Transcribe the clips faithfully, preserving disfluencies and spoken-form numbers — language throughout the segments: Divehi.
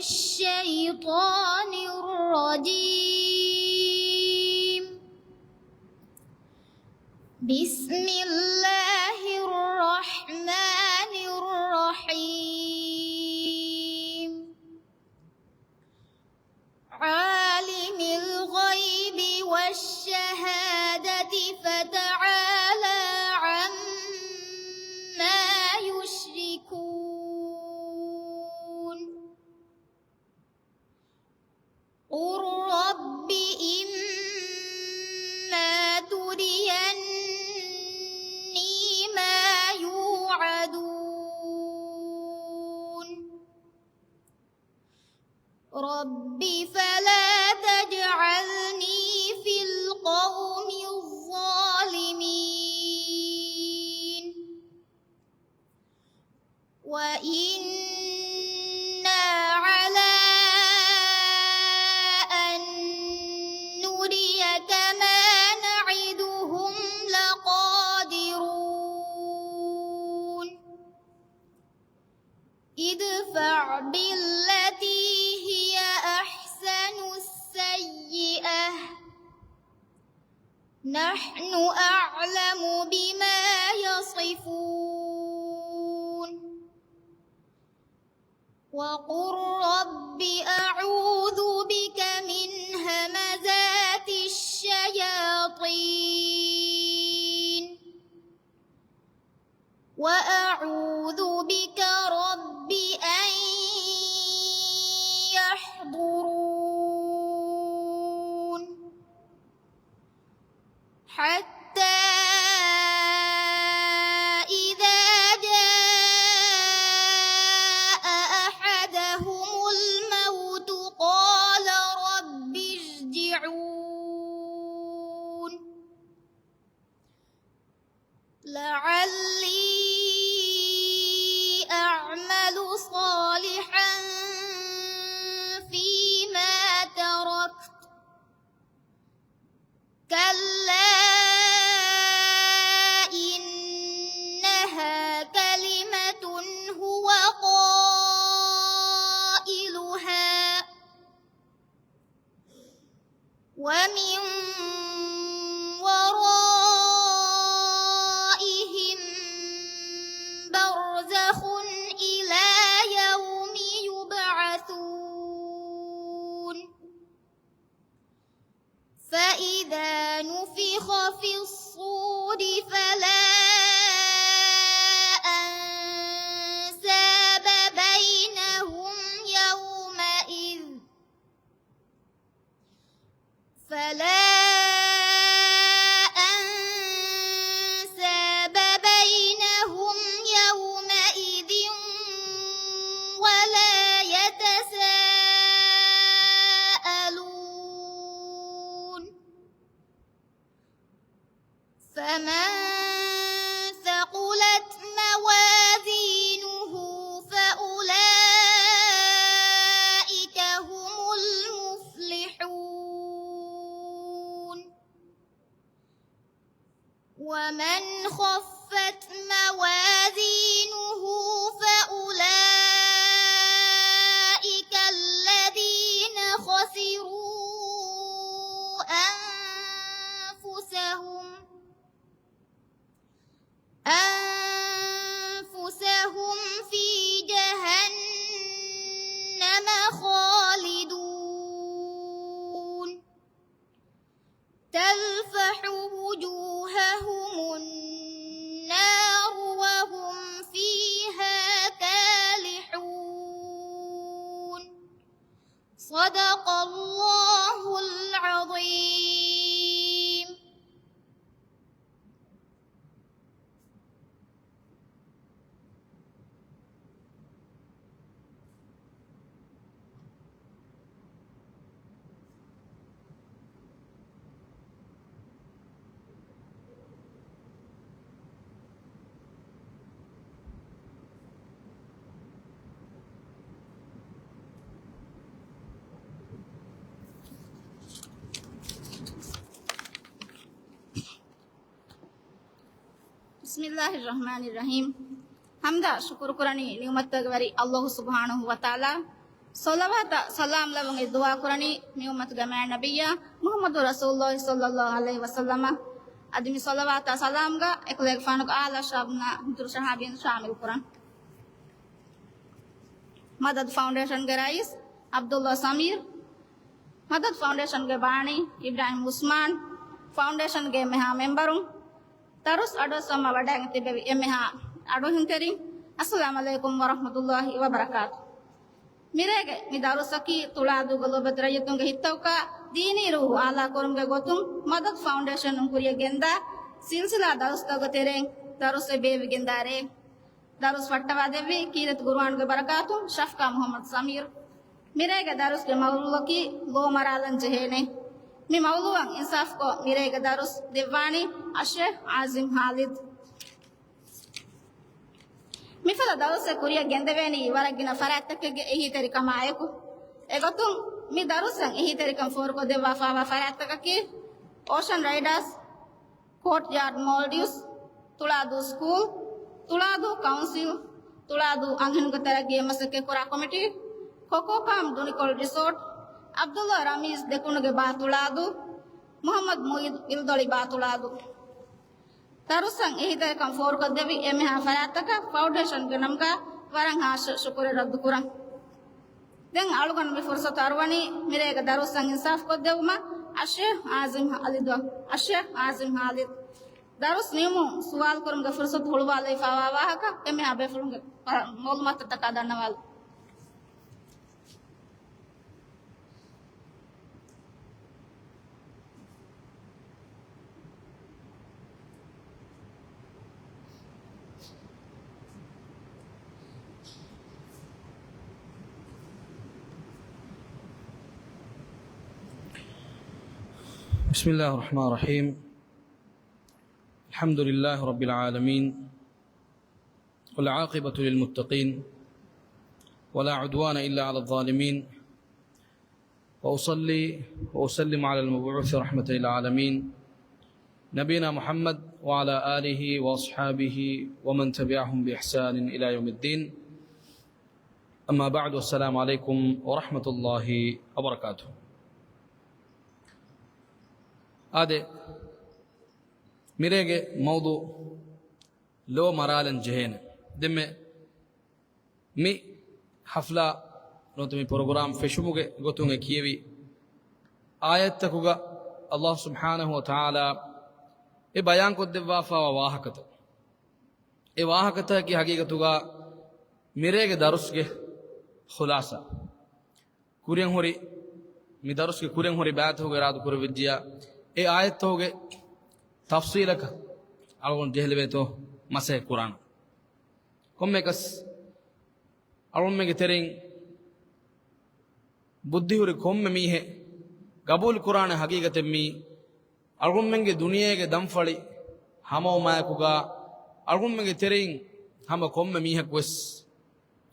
الشيطان الرجيم. بسم الله الرحمن الرحيم. عالم الغيب والشهادة فتعالى عما يشركون. قل رب إما تريني ما يوعدون. رب فلا تجعلني في القوم الظالمين. وإنا على أن نريك ما نعدهم لقادرون. ادفع بالتي هي أحسن السيئة، نحن أعلم بما يصفون. وقل رب أعوذ بك من همزات الشياطين، وأعوذ بك رب أن يحضرون. حتى إذا جاء أحدهم الموت قال رب ارجعون. لعلي أعمل صالحا فيما تركت. كلا إنها كلمة هو قائلها ومن ورائهم برزخ إلى يوم يبعثون. فإذا نفخ في الصور فلا أنساب بينهم يومئذ فلا أنساب بينهم يومئذ ولا يتساءلون. فمن ثقلت موازينه فأولئك هم المفلحون. ومن خفت موازينه فأولئك الذين خسروا أنفسهم أنفسهم في جهنم خالدون. تلفح وجوههم النار وهم فيها كالحون. صدق الله العظيم. بسم الله الرحمن الرحيم. ޙަމްދާ ޝުކުރު ކުރަނީ ނިޢުމަތްތަކުގެ ވެރި ﷲ ސުބްޙާނަހޫ ވަތަޢާލާ. ޞަލަވާތާ ސަލާމް ލެއްވުން ދުޢާ ކުރަނީ މި އުއްމަތުގެ މާތް ނަބިއްޔާ މުޙައްމަދު ރަސޫލުﷲ ޞައްލައްލާހު ޢަލައިހި ވަސައްލަމަށް. އަދި މި ޞަލަވާތާ ސަލާމްގަ އެކަލޭގެފާނުގެ އާލާ އަޞްޙާބުންނާ މިތުރު ޞަޙާބީން ޝާމިލް ކުރަން. މަދަދު ފައުންޑޭޝަންގެ ރައީސް ޢަބްދުﷲ ސަމީރު، މަދަދު ފައުންޑޭޝަންގެ ބާނީ އިބްރާހިމް ޢުސްމާން، ފައުންޑޭޝަންގެ އެންމެހާ މެމްބަރުން، ދަރުސް އަޑުއައްސަވަމާ ވަޑައިގެން ތިއްބެވި އެންމެހާ އަޑުއެހުންތެރިން، އައްސަލާމް ޢަލައިކުމް ވަރަޙްމަތުﷲ ވަބަރަކާތު. މިރޭގެ މި ދަރުސަކީ ތުޅާދޫގެ ލޯބިވެތި ރައްޔިތުންގެ ހިތްތަކުގަ ދީނީ ރޫޙު އާލާކުރުމުގެ ގޮތުން މަދަދު ފައުންޑޭޝަނުން ކުރިޔަށް ގެންދާ ސިލްސިލާ ދަރުސްތަކުގެ ތެރެއިން ދަރުސް ބޭއްވިގެންދާ ރޭ. ދަރުސް ފައްޓަވާ ދެއްވީ ކީރިތި ޤުރުއާނުގެ ބަރަކާތުން ޝަފްޤާ މުޙައްމަދު ސަމީރު. މިރޭގެ ދަރުސްގެ މައުޟޫޢަކީ ލޯ މަރާލަން ޖެހޭނެ. މި މައުޟޫޢަށް އިންސާފްކޮށް މިރޭގެ ދަރުސް ދެއްވާނީ އައްޝޭޚް ޢާޒިމް ޚާލިދު. މިފަދަ ދަރުސެއް ކުރިޔަށް ގެންދެވޭނީ ވަރަށް ގިނަ ފަރާތްތަކެއްގެ އެހީތެރިކަމާއެކު. އެގޮތުން މި ދަރުސަށް އެހީތެރިކަން ފޯރުކޮށްދެއްވާފާވާ ފަރާތްތަކަކީ އޯޝަން ރައިޑާސް، ކޯޓްޔާޑް މޯލްޑިވްސް، ތުޅާދޫ ސްކޫލް، ތުޅާދޫ ކައުންސިލް، ތުޅާދޫ އަންހެނުންގެ ތަރައްގީއަށް މަސައްކަތްކުރާ ކޮމިޓީ، ކޮކޯ ޕާމް ދުނިކޮޅު ރިސޯޓް، ޢަބްދުﷲ ރަމީޒް ދެކުނުގެ ބާ ތުޅާދޫ، މުޙައްމަދު މުޢިއްޒު ވިލްދޮޅި ބާ ތުޅާދޫ. ދަރުސަށް އެހީތެރިކަން ފޯރުކޮށްދެއްވި އެންމެހާ ފަރާތްތަކަށް ފައުންޑޭޝަންގެ ނަމުގަ ވަރަށް ޚާއްޞަ ޝުކުރެއް ރައްދުކުރަން. ދެން އަޅުގަނޑު މި ފުރުޞަތު އަރުވަނީ މިރޭގެ ދަރުސަށް އިންސާފްކޮށްދެއްވުމަށް އައްޝޭޚް ޢާޒިމް ޚާލިދު، އައްޝޭޚް ޢާޒިމް ޚާލިދު. ދަރުސް ނިމުމުން ސުވާލު ކުރުމުގެ ފުރުޞަތު ހުޅުވާލައިފާވާ ވާހަކަ އެންމެހާ ބޭފުޅުންގެ މަޢުލޫމާތުތަކާ ދަންނަވާލަން. بسم الله الرحمن الرحيم. الحمد لله رب العالمين. والعاقبة للمتقين ولا عدوان إلا على الظالمين وأصلي وأسلم على المبعوث رحمة للعالمين نبينا محمد وعلى آله وأصحابه ومن تبعهم بإحسان إلى يوم الدين أما بعد السلام عليكم ورحمة الله وبركاته. އާދެ، މިރޭގެ މައުޟޫޢު ލޯ މަރާލަން ޖެހޭނެ. ދެންމެ މި ޙަފްލާ ނުވަތަ މި ޕްރޮގްރާމް ފެށުމުގެ ގޮތުން އެ ކިޔެވި އާޔަތްތަކުގަ އައްލާހު ސުބްޙާނަހު ވަ ތަޢާލާ އެ ބަޔާންކޮށްދެއްވާފާވާ ވާހަކަތައް. އެ ވާހަކަތަކަކީ ޙަޤީޤަތުގަ މިރޭގެ ދަރުސްގެ ޚުލާޞާ. ކުރިއަށް ހުރި، މި ދަރުސްގެ ކުރިއަށް ހުރި ބައިތަކުގަ އިރާދަކުރެވިއްޖިޔާ، އެ އާޔަތްތަކުގެ ތަފްޞީލަކަށް އަޅުގަނޑު ޖެހިލެވޭތޯ މަސައްކަތް ކުރާނަން. ކޮންމެއަކަސް އަޅުގަނޑުމެންގެ ތެރެއިން ބުއްދިހުރި ކޮންމެ މީހެއް ގަބޫލު ކުރާނެ ޙަޤީޤަތެއް މީ، އަޅުގަނޑުމެންގެ ދުނިޔޭގެ ދަންފަޅި ހަމަވުމާއެކުގަ، އަޅުގަނޑުމެންގެ ތެރެއިން ހަމަ ކޮންމެ މީހަކުވެސް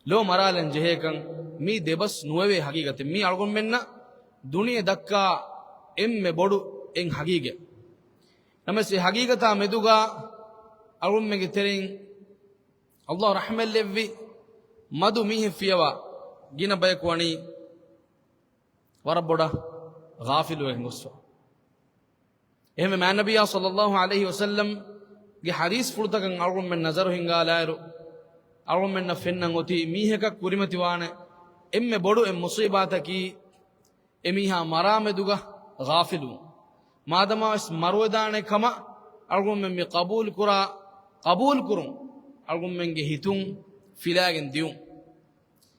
ލޯ މަރާލަން ޖެހޭކަން މީ ދެބަސް ނުވެވޭ ޙަޤީޤަތެއް. މީ އަޅުގަނޑުމެންނަށް ދުނިޔެ ދައްކާ އެންމެ ބޮޑު އެއް ޙަޤީޤަތް. ނަމަވެސް އެ ޙަޤީޤަތާ މެދުގަ އަޅުގަނޑުމެންގެ ތެރެއިން އައްލާހު ރަޙްމަތްލެއްވި މަދު މީހެއް ފިޔަވާ ގިނަ ބަޔަކު ވަނީ ވަރަށް ބޮޑަށް ޣާފިލުވެގެން ގޮސްފަ. އެހެންވެ، މާތް ނަބިއްޔާ ޞައްލައްލާހު ޢަލައިހި ވަސައްލަމްގެ ޙަދީޘްފުޅުތަކަށް އަޅުގަނޑުމެން ނަޒަރު ހިންގާލާއިރު، އަޅުގަނޑުމެންނަށް ފެންނަން އޮތީ މީހަކަށް ކުރިމަތިވާނެ އެންމެ ބޮޑު އެއް މުޞީބާތަކީ، އެމީހާ މަރާމެދުގަ ޣާފިލުވުން. މާދަމާވެސް މަރުވެދާނެ ކަމަށް އަޅުގަނޑުމެން މި ޤަބޫލުކުރާ، ޤަބޫލުކުރުން އަޅުގަނޑުމެންގެ ހިތުން ފިލާގެން ދިޔުން.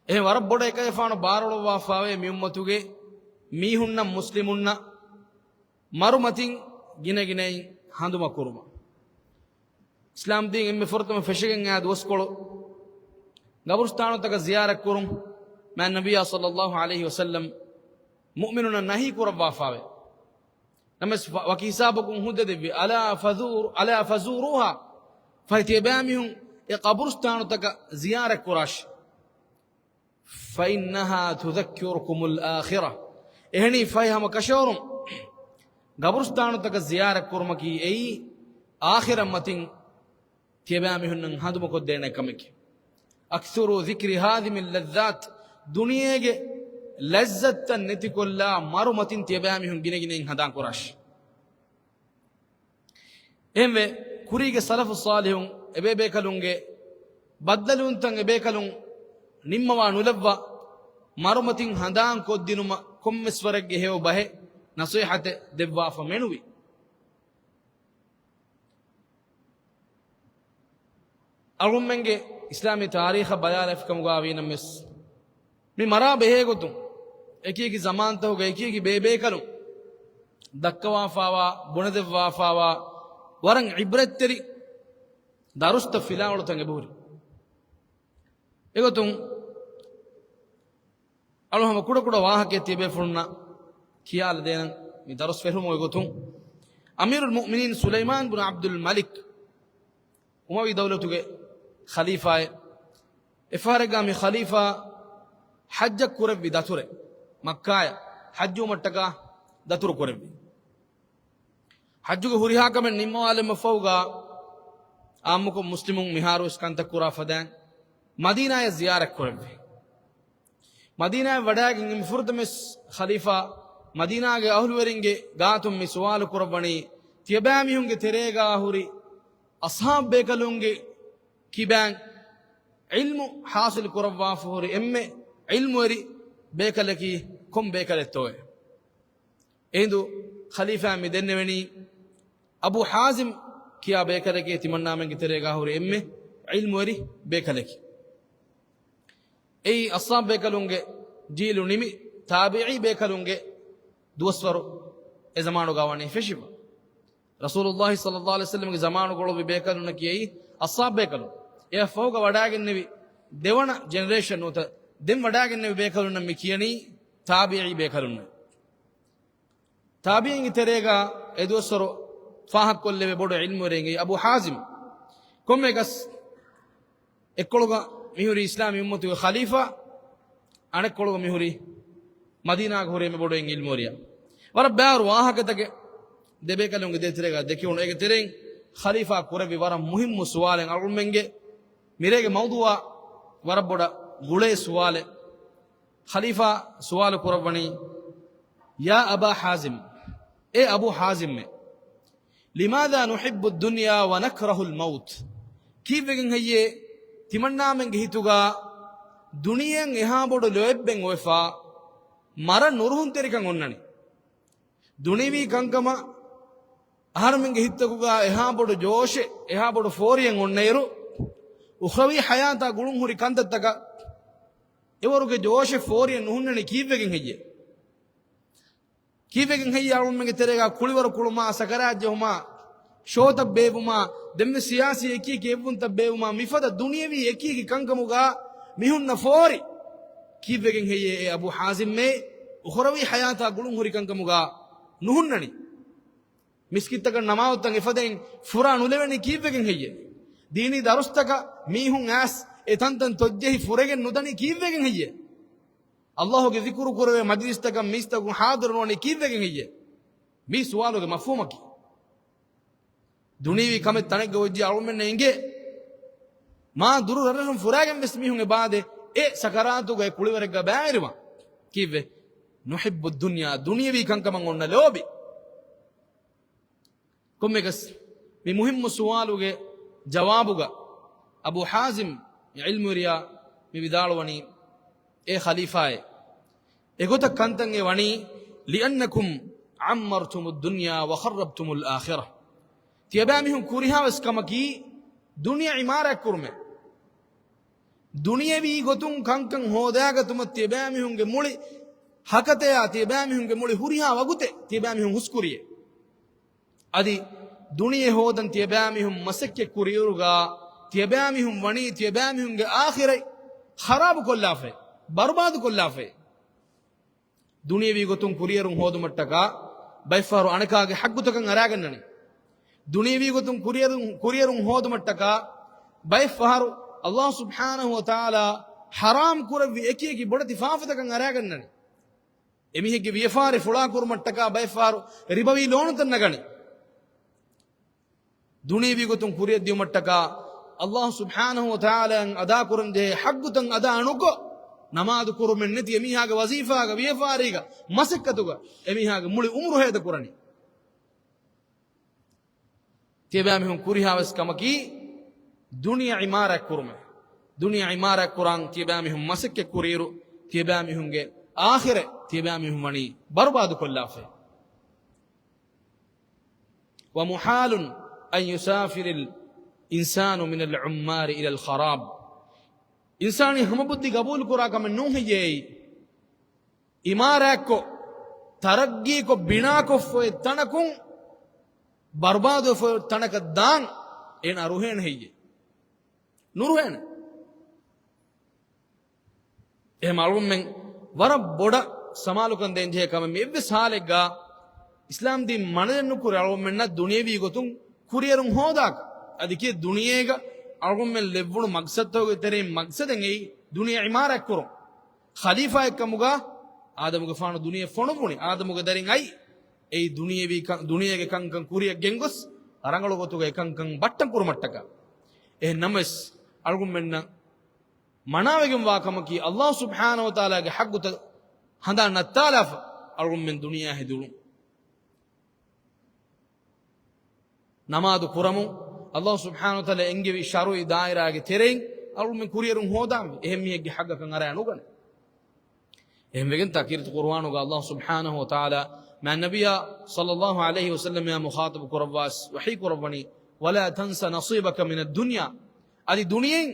އެހެން ވަރަށް ބޮޑަށް އެކަލޭގެފާނު ބާރުއަޅުއްވާފާވޭ މި އުއްމަތުގެ މީހުންނަށް، މުސްލިމުންނަށް މަރުމަތިން ގިނަގިނައިން ހަނދުމަކުރުމަށް. އިސްލާމްދީން އެންމެ ފުރަތަމަ ފެށިގެން އާ ދުވަސްކޮޅު ގަބުރުސްތާނުތަކަށް ޒިޔާރަތްކުރުން މާތް ނަބިއްޔާ ޞައްލައްލާހު ޢަލައިހި ވަސައްލަމް މުއުމިނުންނަށް ނަހީ ކުރައްވާފާވޭ. ނަމަވެސް ވަ-، ވަކި ހިސާބަކުން ހުއްދަ ދެއްވި، "ألا فزور-، ألا فزوروها." ފަހެ ތިޔަބައިމީހުން އެ ގަބުރުސްތާނުތަކަށް ޒިޔާރަތްކުރާށި. "فإنها تذكركم الآخرة." އެހެނީ ފަހެ ހަމަ ކަށަވަރުން ގަބުރުސްތާނުތަކަށް ޒިޔާރަތްކުރުމަކީ އެއީ އާޚިރަތް މަތިން ތިޔަބައިމީހުންނަށް ހަނދުމަކޮށްދޭނެ ކަމެކޭ. "أكثروا ذكر هاذم اللذات." ދުނިޔޭގެ ލައްޒަތްތައް ނެތިކޮށްލާ މަރުމަތިން ތިޔަބައިމީހުން ގިނަގިނައިން ހަނދާން ކުރާށި. އެހެންވެ، ކުރީގެ ސަލަފު ޞާލިޙުން އެބޭބޭކަލުންގެ ބައްދަލުވުންތައް އެބޭކަލުން ނިންމަވާ ނުލައްވާ، މަރުމަތިން ހަނދާން ކޮށްދިނުމަށް ކޮންމެސް ވަރެއްގެ ހެޔޮ ބަހެއް ނަޞޭޙަތެއް ދެއްވާފަ މެނުވި. އަޅުމެންގެ އިސްލާމީ ތާރީޚަށް ބަލާލައިފިކަމުގާ ވީނަމަވެސް، މި މަރާ ބެހޭގޮތުން، އެކިއެކި ޒަމާންތަކުގަ އެކިއެކި ބޭބޭކަލުން ދައްކަވާފާވާ، ބުނެދެއްވާފާވާ، ވަރަށް ޢިބްރަތްތެރި ދަރުސްތައް ފިލާވަޅުތައް އެބަހުރި. އެގޮތުން، އަޅު ހަމަ ކުޑަކުޑަ ވާހަކައެއް ތިޔަބޭފުޅުންނަށް ކިޔާލަދޭނަން. މި ދަރުސް ފެށުމުގެ ގޮތުން، އަމީރުލް މުއުމިނީން ސުލައިމާން ބުނު ޢަބްދުލް މަލިކް، އުމަވީ ދައުލަތުގެ ޚަލީފާއެއް، އެފަހަރެއްގާ މި ޚަލީފާ ޙައްޖަށް ކުރެއްވި ދަތުރެއް، މައްކާއަށް ޙައްޖުވުމަށްޓަކާ ދަތުރު ކުރެއްވި. ޙައްޖުގެ ހުރިހާ ކަމެއް ނިންމަވާލެއްވި ފަހުގާ، އާއްމުކޮށް މުސްލިމުން މިހާރުވެސް ކަންތައް ކުރާ ފަދައިން މަދީނާއަށް ޒިޔާރަތް ކުރެއްވި. މަދީނާއަށް ވަޑައިގެން މި ފުރަތަމަވެސް ޚަލީފާ މަދީނާގެ އަހުލުވެރިންގެ ގާތުން މި ސުވާލު ކުރައްވަނީ، ތިޔަބައިމީހުންގެ ތެރޭގާ ހުރި އަޞްޙާބު ބޭކަލުންގެ ކިބައިން ޢިލްމު ޙާޞިލް ކުރައްވާފަ ހުރި އެންމެ ޢިލްމުވެރި ބޭކަލަކީ ކޮން ބޭކަލެއްތޯއޭ؟ އެހިނދު ޚަލީފާ މި ދެންނެވެނީ، އަބޫ ޙާޒިމް ކިޔާ ބޭކަލެކޭ ތިމަންނާމެންގެ ތެރޭގާ ހުރި އެންމެ ޢިލްމުވެރި ބޭކަލަކީ. އެއީ އަޞްޙާބު ބޭކަލުންގެ ޖީލު ނިމި، ތާބިޢީ ބޭކަލުންގެ ދުވަސްވަރު އެ ޒަމާނުގާ ވަނީ ފެށިފަ. ރަސޫލުﷲ ޞައްލަﷲ ޢަލައިހި ވަސައްލަމްގެ ޒަމާނުގަ އުޅުއްވި ބޭކަލުންނަކީ އެއީ އަޞްޙާބު ބޭކަލުން. އެއަށް ފަހުގަ ވަޑައިގެންނެވި ދެވަނަ ޖެނެރޭޝަން ނުވަތަ ދެން ވަޑައިގެންނެވި ބޭކަލުންނަށް މި ކިޔަނީ ތާބިޢީ ބޭކަލުންނޭ. ތާބިޢީންގެ ތެރޭގަ އެ ދުވަސްވަރު ފާހަގަކޮށްލެވޭ ބޮޑު ޢިލްމުވެރިންގެ އަބޫ ޙާޒިމް. ކޮންމެއަކަސް އެއްކޮޅުގަ މިހުރީ އިސްލާމީ އުއްމަތުގެ ޚަލީފާ، އަނެއްކޮޅުގަ މިހުރީ މަދީނާގަ ހުރި އެންމެ ބޮޑު ޢިލްމުވެރިޔާ. ވަރަށް ބައިވަރު ވާހަކަތަކެއް ދެބޭކަލުންގެ ދޭތެރޭގަ ދެކެވުނު. އޭގެ ތެރެއިން ޚަލީފާ ކުރެއްވި ވަރަށް މުހިއްމު ސުވާލެއް. އަޅުމެންގެ މިރޭގެ މައުޟޫޢާ ވަރަށް ބޮޑަށް ގުޅޭ ސުވާލެއް. ޚަލީފާ ސުވާލު ކުރައްވަނީ، يا أبا حازم، އޭ އަބޫ ޙާޒިމްއޭ، لماذا نحب الدنيا ونكره الموت؟ ކީއްވެގެން ހެއްޔޭ ތިމަންނާމެންގެ ހިތުގަ ދުނިޔެއަށް އެހާ ބޮޑު ލޯތްބެއް އޮވެފަ، މަރަށް ނުރުހުންތެރިކަން އޮންނަނީ؟ ދުނިޔަވީ ކަންކަމަށް އަހަރުމެންގެ ހިތްތަކުގަ އެހާ ބޮޑު ޖޯޝެއް، އެހާ ބޮޑު ފޯރިއެއް އޮންނައިރު، އުޚްރަވީ ޙަޔާތާ ގުޅުން ހުރި ކަންތައްތަކަށް އެވަރުގެ ޖޯޝެއް ފޯރިއެއް ނުހުންނަނީ ކީއްވެގެން ހެއްޔޭ؟ ކީއްވެގެން ހެއްޔޭ އަޅުމެންގެ ތެރޭގަ ކުޅިވަރު ކުޅުމާ، ސަކަރާތް ޖެހުމާ، ޝޯތައް ބޭއްވުމާ، ދެންވެސް ސިޔާސީ އެކި އެކި އެއްވުންތައް ބޭއްވުމާ، މިފަދަ ދުނިޔަވީ އެކި އެކި ކަންކަމުގަ މިހުންނަ ފޯރި ކީއްވެގެން ހެއްޔޭ އޭ އަބޫ ޙާޒިމްއޭ؟ އުޚްރަވީ ޙަޔާތާ ގުޅުން ހުރި ކަންކަމުގަ ނުހުންނަނީ؟ މިސްކިތްތަކަށް ނަމާދުތައް އެފަދައިން ފުރާ ނުލެވެނީ ކީއްވެގެން ހެއްޔޭ؟ ދީނީ ދަރުސްތަކަށް މީހުން އައިސް އެ ތަންތަން ތޮއްޖެހި ފުރެގެން ނުދަނީ ކީއްވެގެން ހެއްޔޭ؟ ﷲގެ ޒިކުރު ކުރެވޭ މަޖިލިސްތަކަށް މީސްތަކުން ޙާޟިރު ނުވަނީ ކީއްވެގެން ހެއްޔޭ؟ މީ ސުވާލުގެ މަފްހޫމަކީ. ދުނިޔަވީ ކަމެއް ތަނެއްގަ އޮތްޖެ އަޅުމެންނަށް އިނގޭ، މާ ދުރު ރަށްރަށުން ފުރާގެން ވެސް މީހުން އެބައާދޭ، އެ ސަކަރާތުގަ އެ ކުޅިވަރެއްގަ ބައިވެރިވާން. ކީއްވެ؟ نحب الدنيا، ދުނިޔަވީ ކަންކަމަށް އޮންނަ ލޯބި. ކޮންމެއަކަސް މި މުހިއްމު ސުވާލުގެ ޖަވާބުގަ އަބޫ ޙާޒިމް މި ޢިލްމުވެރިޔާ މި ވިދާޅުވަނީ، އޭ ޚަލީފާއޭ، އެގޮތަށް ކަންތައް އެ ވަނީ، لأنكم عمرتم الدنيا وخربتم الآخرة. ތިޔަބައިމީހުން ކުރިހާވެސް ކަމަކީ ދުނިޔެ ޢިމާރާތް ކުރުމޭ. ދުނިޔެވީ ގޮތުން ކަންކަން ހޯދާގަތުމަށް ތިޔަބައިމީހުންގެ މުޅި ހަކަތަޔާ، ތިޔަބައިމީހުންގެ މުޅި ހުރިހާ ވަގުތެއް ތިޔަބައިމީހުން ހުސްކުރިއޭ. އަދި ދުނިޔެ ހޯދަން ތިޔަބައިމީހުން މަސައްކަތް ކުރިއިރުގަ، ތިޔަބައިމީހުން ވަނީ ތިޔަބައިމީހުންގެ އާޚިރަތް ޚަރާބު ކޮށްލާފައި، ބަރުބާދު ކޮށްލާފައި. ދުނިޔެވީ ގޮތުން ކުރިއެރުން ހޯދުމަށްޓަކާ ބައެއްފަހަރު އަނެކާގެ ޙައްޤުތަކަށް އަރާގަންނަނީ. ދުނިޔެވީ ގޮތުން ކުރިއެރުން، ކުރިއެރުން ހޯދުމަށްޓަކާ ބައެއްފަހަރު ﷲ ސުބްޙާނަހޫ ވަތަޢާލާ ޙަރާމް ކުރެއްވި އެކި އެކި ބޮޑެތި ފާފަތަކަށް އަރާގަންނަނީ. އެމީހެއްގެ ވިޔަފާރި ފުޅާކުރުމަށްޓަކާ ބައެއްފަހަރު ރިބަވީ ލޯނުތައް ނަގަނީ. ދުނިޔެވީ ގޮތުން ކުރިއަށްދިޔުމަށްޓަކާ ﷲ ސުބްޙާނަހޫ ވަތަޢާލާއަށް އަދާކުރަންޖެހޭ ޙައްޤުތައް އަދާ ނުކޮށް، ނަމާދު ކުރުމެއް ނެތި އެމީހާގެ ވަޒީފާގަ، ވިޔަފާރީގަ، މަސައްކަތުގަ އެމީހާގެ މުޅި އުމުރު ހޭދަ ކުރަނީ. ތިޔަބައިމީހުން ކުރިހާވެސް ކަމަކީ ދުނިޔެ ޢިމާރާތް ކުރުމެއް. ދުނިޔެ ޢިމާރާތް ކުރާން ތިޔަބައިމީހުން މަސައްކަތް ކުރިއިރު، ތިޔަބައިމީހުންގެ އާޚިރަތް ތިޔަބައިމީހުން ވަނީ ބަރުބާދު ކޮށްލާފައި. ومحال أن يسافر الإنسان من العمار إلى الخراب. އިންސާނީ ހަމަ ބުއްދި ގަބޫލު ކުރާ ކަމެއް ނޫން ހެއްޔޭ އެއީ؟ އިމާރާތްކޮށް، ތަރައްގީކޮށް، ބިނާކޮށްފައި ތަނަކުން ބަރުބާދުވެފައި ތަނަކަށް ދާން އޭނާ ރުހޭނެ ހެއްޔޭ؟ ނުރުހޭނެ. އެހެން އަޅުގަނޑުމެން ވަރަށް ބޮޑަށް ސަމާލުކަން ދޭން ޖެހޭ ކަމެއް މި އެއްވެސް ހާލެއްގަ އިސްލާމް ދީން މަނަދެއް ނުކުރޭ އަޅުގަނޑުމެންނަށް ދުނިޔެވީ ގޮތުން ކުރިއެރުން ހޯދާކަށް. އަދި ކިޔޭ ދުނިޔޭގަ އަޅުގަނޑުމެން ލެއްވުނު މަގްސަދުތަކުގެ ތެރެއިން މަގްސަދެއް އެއީ ދުނިޔެ ޢިމާރާތް ކުރުން. ޚަލީފާއެއްކަމުގަ އާދަމުގެފާނު ދުނިޔެ ފޮނުއްވުނީ. އާދަމުގެ ދަރިން އައީ އެއީ ދުނިޔެވީ ކަން، ދުނިޔޭގެ ކަންކަން ކުރިއަށް ގެންގޮސް، ރަނގަޅު ގޮތުގައި ކަންކަން ބައްޓަން ކުރުމަށްޓަކާ. އެހެން ނަމަވެސް، އަޅުގަނޑުމެންނަށް މަނާވެގެންވާ ކަމަކީ، ﷲ ސުބްޙާނަހޫ ވަތަޢާލާގެ ޙައްޤުތައް ހަނދާން ނައްތާލާފަ، އަޅުގަނޑުމެން ދުނިޔެއާ ހެދުނު. ނަމާދު ކުރަމުން، ﷲ ސުބްޙާނަހޫ ވަތަޢާލާ އެންގެވި ޝަރުޢީ ދާއިރާގެ ތެރެއިން އަޅުގަނޑުމެން ކުރިއެރުން ހޯދާންވީ. އެހެން މީހެއްގެ ޙައްޤަކަށް އަރާ ނުގަނެ. އެހެންވެގެންތާ ކީރިތި ޤުރުއާނުގަ ﷲ ސުބްޙާނަހޫ ވަތަޢާލާ މާތް ނަބިއްޔާ ޞައްލައްލާހު ޢަލައިހި ވަސައްލަމައާ މުޚާޠަބު ކުރައްވާ ވަޙީ ކުރައްވަނީ، "ولا تنس نصيبك من الدنيا." އަދި ދުނިޔެއިން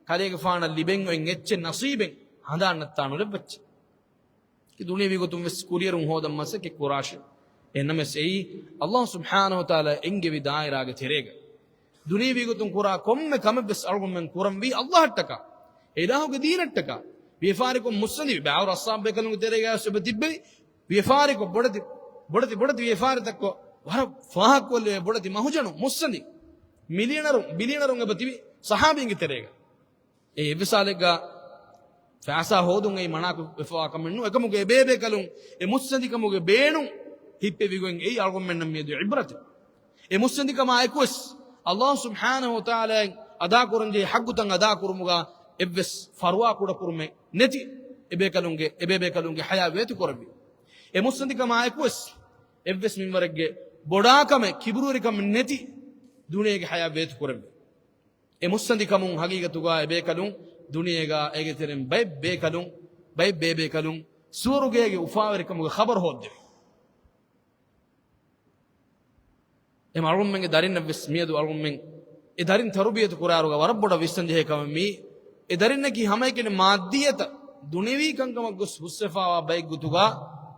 ކަލޭގެފާނަށް ލިބެން އޮތް އެއްޗެއް ނަސީބެއް ހަނދާން ނައްތާ ނުލެއްވައްޗޭ. ދުނިޔެވީ ގޮތުން ވެސް ކުރިއެރުން ހޯދަން މަސައްކަތް ކުރާށޭ. އެހެންނަމަވެސް އެއީ ﷲ ސުބްޙާނަހޫ ވަތަޢާލާ އެންގެވި ދާއިރާގެ ތެރޭގަ. ދުނިޔެވީ ގޮތުން ކުރާ ކޮންމެ ކަމެއް ވެސް އަޅުގަނޑުމެން ކުރަންވީ ﷲއަށްޓަކާ، އެ އިލާހުގެ ދީނަށްޓަކާ. ވިޔަފާރިކޮށް މުއްސަނދިވި ބާވަރު އައްސާބު ބޭކަލުންގެ ތެރޭގަ ވެސް އެބަ ތިއްބެވި. ވިޔަފާރިކޮށް ބޮޑެތި، ބޮޑެތި، ބޮޑެތި ވިޔަފާރިތައްކޮށް ވަރަށް ފާހަގަކޮށްލެވޭ ބޮޑެތި މަހުޖަނު މުއްސަނދި މިލިއަނަރު، ބިލިއަނަރުން އެބަ ތިބި ޞަޙާބީންގެ ތެރޭގަ. އެ އެއްވެސް ހާލެއްގަ ފައިސާ ހޯދުން އެއީ މަނާކޮށް ވެފަވާ ކަމެއް ނޫން. އެކަމުގެ އެބޭބޭކަލުން އެ މުއްސަނދިކަމުގެ ބޭނުން ހިއްޕެވިގޮތް އެއީ އަޅުގަނޑުމެންނަށް މިއަދު ޢިބްރަތެއް. އެ މުއްސަނދިކަމާ އެކުވެސް ﷲ ސުބްޙާނަހޫ ވަތަޢާލާއަށް އަދާކުރަންޖެހޭ ޙައްޤުތައް އަދާކުރުމުގަ އެއްވެސް ފަރުވާ ކުޑަކުރުމެއް ނެތި އެބޭކަލުންގެ، އެބޭބޭކަލުންގެ ޙަޔާތް ވޭތުކުރެއްވި. އެ މުއްސަނދިކަމާ އެކުވެސް އެއްވެސް މިންވަރެއްގެ ބޮޑާކަމެއް، ކިބުރުވެރިކަމެއް ނެތި ދުނިޔޭގެ ޙަޔާތް ވޭތުކުރެއްވި. އެ މުއްސަނދިކަމުން ހަގީގަތުގަ އެބޭކަލުން ދުނިޔޭގަ އޭގެ ތެރެއިން ބައެއް ބޭކަލުން، ބައެއް ބޭބޭކަލުން ސުވަރުގޭގެ އުފާވެރިކަމުގެ ޚަބަރު ހޯއްދެވި. އެ އަޅުގަނޑުމެންގެ ދަރިންނަށް ވެސް މިއަދު އަޅުގަނޑުމެން އެ ދަރިން ތަރުބިޔަތު ކުރާއިރުގަ ވަރަށް ބޮޑަށް ވިސްނަން ޖެހޭ ކަމެއް މީ. އެ ދަރިންނަކީ ހަމައެކަނި މާއްދިއްޔަތަށް ދުނިޔަވީ ކަންކަމަށް ގޮސް ހުސްވެފައިވާ ބައެއް ގޮތުގަ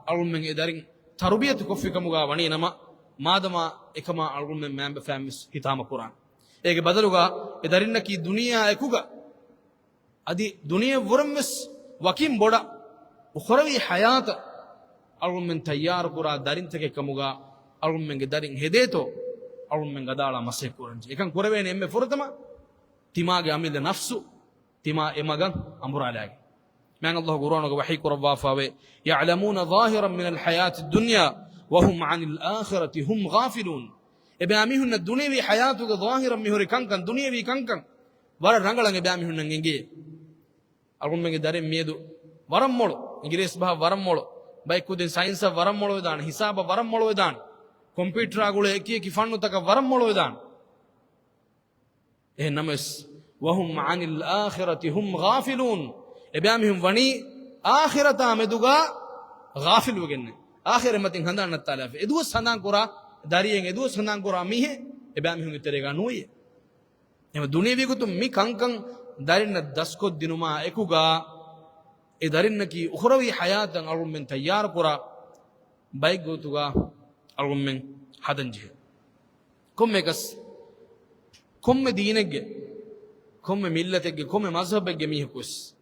އަޅުގަނޑުމެން އެ ދަރިން ތަރުބިޔަތު ކޮށްފި ކަމުގަ ވަނީ ނަމަ، މާދަމާ އެކަމާ އަޅުގަނޑުމެން މައިންބަފައިން ވެސް ހިތާމަ ކުރާނެ. އޭގެ ބަދަލުގަ އެ ދަރިންނަކީ ދުނިޔެއާ އެކުގަ އަދި ދުނިޔެއަށްވުރެން ވެސް ވަކިން ބޮޑަށް އުޚްރަވީ ޙަޔާތަށް އަޅުގަނޑުމެން ތައްޔާރުކުރާ ދަރިންތަކެއް ކަމުގަ އަޅުގަނޑުމެންގެ ދަރިން ހެދޭތޯ، އަޅުގަނޑުމެން ގަދައަޅާ މަސައްކަތް ކުރަންޖެ. އެކަން ކުރެވޭނެ އެންމެ ފުރަތަމަ ތިމާގެ އަމިއްލަ ނަފްސު، ތިމާ އެ މަގަށް އަނބުރާލާގެން. މާތް ﷲ ޤުރުއާނުގަ ވަޙީ ކުރައްވާފައިވޭ، "يعلمون ظاهرا من الحياة الدنيا وهم عن الآخرة هم غافلون." އެބައިމީހުންނަށް ދުނިޔެވީ ޙަޔާތުގެ ޒާހިރަށް މިހުރި ކަންކަން، ދުނިޔެވީ ކަންކަން ވަރަށް ރަނގަޅަށް އެބައިމީހުންނަށް އެނގޭ. އަޅުގަނޑުމެންގެ ދަރިން މިއަދު ވަރަށް މޮޅު، އިނގިރޭސި ބަހަށް ވަރަށް މޮޅު، ބައެއް ކުދިން ސައިންސަށް ވަރަށް މޮޅުވެދާނެ، ހިސާބަށް ވަރަށް މޮޅުވެދާނެ، ކޮމްޕިއުޓަރާ ގުޅޭ އެކި އެކި ފަންނުތަކަށް ވަރަށް މޮޅުވެދާނެ. އެހެން ނަމަވެސް، "وهم عن الآخرة هم غافلون." އެބައިމީހުން ވަނީ އާޚިރަތާ މެދުގަ ޣާފިލުވެގެންނެއް. އާޚިރަތް މަތިން ހަނދާން ނައްތާލާފަ. އެދުވަސް ހަނދާން ކުރާ ދަރިއެއް، އެދުވަސް ހަނދާން ކުރާ މީހެއް އެބައިމީހުންގެ ތެރޭގަ ނުވިއެއް. އެހެން ދުނިޔެވީ ގޮތުން މި ކަންކަން ދަރިންނަށް ދަސްކޮށްދިނުމާ އެކުގަ، އެ ދަރިންނަކީ އުޚްރަވީ ޙަޔާތަށް އަޅުގަނޑުމެން ތައްޔާރުކުރާ ބައެއް ގޮތުގަ އަޅުގަނޑުމެން ހަދަންޖެހޭ. ކޮންމެއަކަސް، ކޮންމެ ދީނެއްގެ، ކޮންމެ މިއްލަތެއްގެ، ކޮންމެ މަޒްހަބެއްގެ މީހަކުވެސް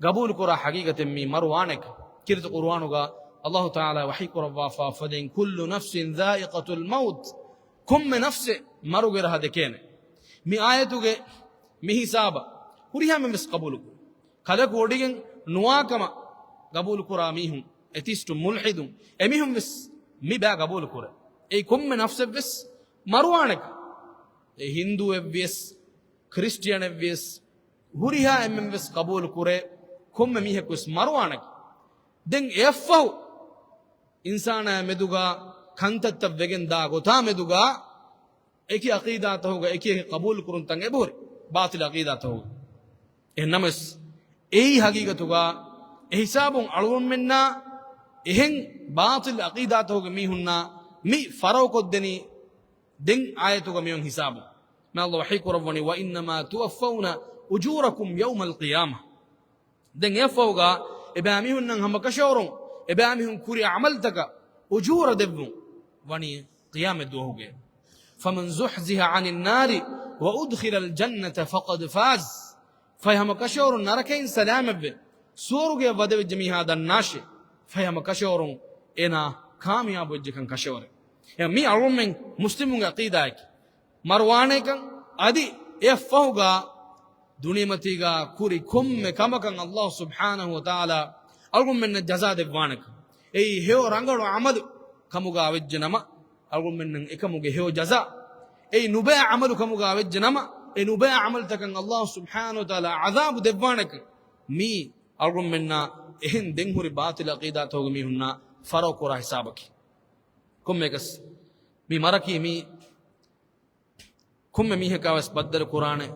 ގަބޫލުކުރާ ޙަޤީޤަތެއް މީ މަރުވާނެކަން. ކީރިތި ޤުރުއާނުގަ ﷲ ތަޢާލާ ވަޙީ ކުރައްވާފާ ފަދައިން، "كل نفس ذائقة الموت." ކޮންމެ ނަފްސެއް މަރުގެ ރަހަ ދެކޭނެ. މި އާޔަތުގެ މި ހިސާބަށް ހުރިހާ މެން ވެސް ގަބޫލުކުރޭ. ކަލަކު ވޮޑިގެން ނުވާ ކަމަށް ގަބޫލުކުރާ މީހުން، އެތީސްޓު، މުލްޙިދުން، އެމީހުން ވެސް މި ބައި ގަބޫލުކުރޭ. އެއީ ކޮންމެ ނަފްސެއް ވެސް މަރުވާނެކަން. އެ ހިންދޫއެއް ވިޔަސް، ކްރިސްޓިއަނެއް ވިޔަސް، ހުރިހާ އެންމެން ވެސް ގަބޫލު ކުރޭ، ކޮންމެ މީހަކުވެސް މަރުވާނެ. ދެން އެއަށްފަހު އިންސާނާ މެދުގަ ކަންތައްތައް ވެގެން ދާ ގޮތާ މެދުގަ އެކި އަޤީދާތަކުގަ އެކި އެކި ޤަބޫލު ކުރުންތައް އެބަހުރި ބާޠިލް އަޤީދާތަކުގަ. އެހެންނަމަވެސް، އެއީ ހަގީގަތުގަ އެ ހިސާބުން އަޅުގަނޑުމެންނާ އެހެން ބާޠިލް އަޤީދާތަކުގެ މީހުންނާ މި ފަރައުކޮށްދެނީ ދެން އާޔަތުގަ މިއޮން ހިސާބުން. މާ ﷲ ވަޙީ ކުރައްވަނީ، "وإنما توفون أجوركم يوم القيامة." ދެން އެއަށްފަހުގަ އެބައިމީހުންނަށް ހަމަކަށަވަރުން އެބައިމީހުން ކުރި ޢަމަލުތަކަށް އުޖޫރަ ދެއްވުން ވަނީ ޤިޔާމަތް ދުވަހުގައި. "فمن زحزح عن النار وأدخل الجنة فقد فاز." ފަހެ ހަމަ ކަށަވަރުން ނަރަކައިން ސަލާމަތްވެ، ސުވަރުގެއަށް ވަދެވެއްޖެ މީހާ ދަންނާށޭ. ފަހެ ހަމަ ކަށަވަރުން އޭނާ ކާމިޔާބުވެއްޖެކަން ކަށަވަރެއް. އެ މީ އަޅުގަނޑުމެން މުސްލިމުންގެ ޢަޤީދާއަކީ. މަރުވާނޭކަން އަދި އެއަށްފަހުގަ ދުނިޔެމަތީގަ ކުރި ކޮންމެ ކަމަކަށް ﷲ ސުބްޙާނަހޫ ވަތަޢާލާ އަޅުގަނޑުމެންނަށް ޖަޒާ ދެއްވާނެކަން. އެއީ ހެޔޮ ރަނގަޅު ޢަމަލު ކަމުގަ ވެއްޖެ ނަމަ، އަޅުގަނޑުމެންނަށް އެކަމުގެ ހެޔޮ ޖަޒާ. އެއީ ނުބައި ޢަމަލު ކަމުގަ ވެއްޖެ ނަމަ، އެ ނުބައި ޢަމަލުތަކަށް ﷲ ސުބްޙާނަހޫ ވަތަޢާލާ ޢަޛާބު ދެއްވާނެކަން. މީ އަޅުގަނޑުމެންނާ އެހެން ދެން ހުރި ބާޠިލް ޢަޤީދާތަކުގެ މީހުންނާ ފަރައުކުރާ ހިސާބަކީ. ކޮންމެއަކަސް މި މަރަކީ މީ ކޮންމެ މީހަކާވެސް ބައްދަލު ކުރާނެ،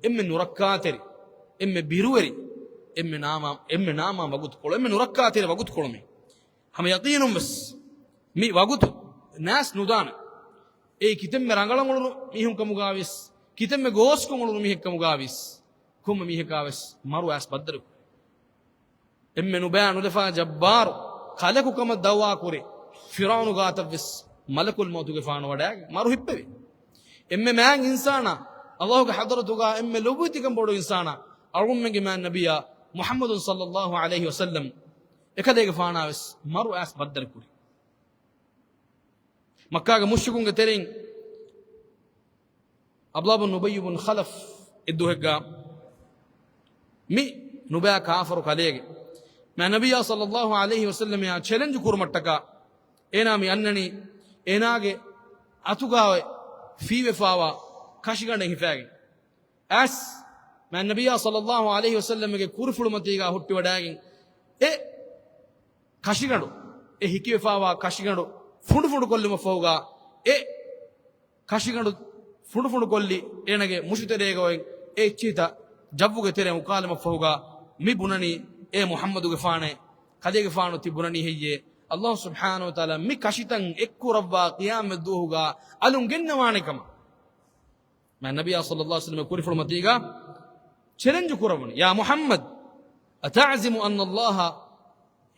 އެންމެ ނުރައްކާތެރި، އެންމެ ބިރުވެރި، އެންމެ ނާމާ، އެންމެ ނާމާ ވަގުތުކޮޅު، އެންމެ ނުރައްކާތެރި ވަގުތުކޮޅު މީ. ހަމަ ޔަޤީނުންވެސް މި ވަގުތު ނާސް ނުދާނެ. އެއީ ކިތަންމެ ރަނގަޅަށް އުޅުނު މީހުން ކަމުގާވިޔަސް، ކިތަންމެ ގޯސްކޮށް އުޅުނު މީހެއް ކަމުގާވިޔަސް، ކޮންމެ މީހަކާވެސް މަރު އައިސް ބައްދަލު. އެންމެ ނުބައި ނުލަފާ ޖައްބާރު ކަލަކު ކަމަށް ދައުވާ ކުރި ފިރުޢައުނު ގާތަށްވެސް މަލަކުލް މައުތުގެފާނު ވަޑައިގެން މަރު ހިއްޕެވި. އެންމެ މާތް އިންސާނާ، ﷲގެ ޙަޟްރަތުގާ އެންމެ ލޮބުވެތިކަން ބޮޑު އިންސާނާ، އަޅުގަނޑުމެންގެ މާތް ނަބިއްޔާ މުޙައްމަދު ޞައްލައްލާހު ޢަލައިހި ވަސައްލަމް އެކަލޭގެފާނާވެސް މަރު އައިސް ބައްދަލުކުރި. މައްކާގެ މުޝްރިކުންގެ ތެރެއިން ޢަބްދުﷲ ބިން އުބައްޔު ބިން ޚަލަފް އެއްދުވަހެއްގަ މި ނުބައި ކާފަރު ކަލޭގެ މާތް ނަބިއްޔާ ޞައްލައްލާހު ޢަލައިހި ވަސައްލަމައާ ޗެލެންޖު ކުރުމަށްޓަކާ އޭނާ މި އަންނަނީ އޭނާގެ އަތުގާ ފީވެފާވާ ކަށިގަނޑެއް ހިފާގެން. އައިސް މާތް ނަބިއްޔާ ޞައްލައްލާހު ޢަލައިހި ވަސައްލަމްގެ ކުރިފުޅުމަތީގާ ހުއްޓިވަޑައިގެން އެ ކަށިގަނޑު، އެ ހިކިވެފާވާ ކަށިގަނޑު ފުނޑުފުނޑުކޮށްލުމަށްފަހުގާ އެ ކަށިގަނޑު ފުނޑުފުނޑުކޮށްލި އޭނަގެ މުށުތެރޭގަ އޮތް އެ އެއްޗިހިތައް ޖައްވުގެ ތެރެއަށް އުކާލުމަށްފަހުގާ މި ބުނަނީ، އޭ މުޙައްމަދުގެފާނޭ، ކަލޭގެފާނު ތި ބުނަނީ ހެއްޔޭ؟ ﷲ ސުބްޙާނަހޫ ވަތަޢާލާ މި ކަށިތައް އެއްކުރައްވާ ޤިޔާމަތް ދުވަހުގާ އަލުން ގެންނަވާނެ ކަމަށް. މާތް ނަބިއްޔާ ޞައްލައްލާހު ޢަލައިހި ވަސައްލަމް ކުރިފުޅުމަތީގާ ޗެލެންޖު ކުރައްވަނީ، يا محمد، أتعزم أن الله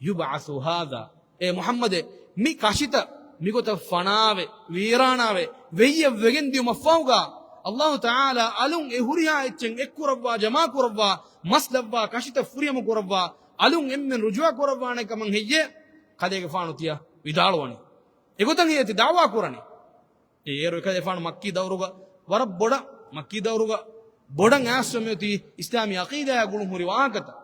يبعث هذا؟ އޭ މުޙައްމަދޭ، މި ކަށިތައް މިގޮތަށް ފަނާވެ، ވީރާނާވެ، ވެއްޔަށް ވެގެން ދިޔުމަށްފަހުގާ، ﷲ ތަޢާލާ އަލުން އެ ހުރިހާ އެއްޗެއް އެއްކުރައްވާ، ޖަމާކުރައްވާ، މަސް ލައްވާ، ކަށިތައް ފުރިހަމަ ކުރައްވާ، އަލުން އެންމެން ރުޖޫޢަ ކުރައްވާނެ ކަމަށް ހެއްޔޭ؟ ކަލޭގެފާނު ތިޔަ ވިދާޅުވަނީ. އެގޮތަށް ހެއްޔޭ ތި ދަޢުވާ ކުރަނީ؟ އެ އޭރު އެކަލޭފާނު މައްކީ ދައުރުގަ ވަރަށް ބޮޑަށް، މައްކީ ދައުރުގަ ބޮޑަށް އައިސްފަ މިއޮތީ އިސްލާމީ ޢަޤީދާއާ ގުޅުން ހުރި ވާހަކަތައް.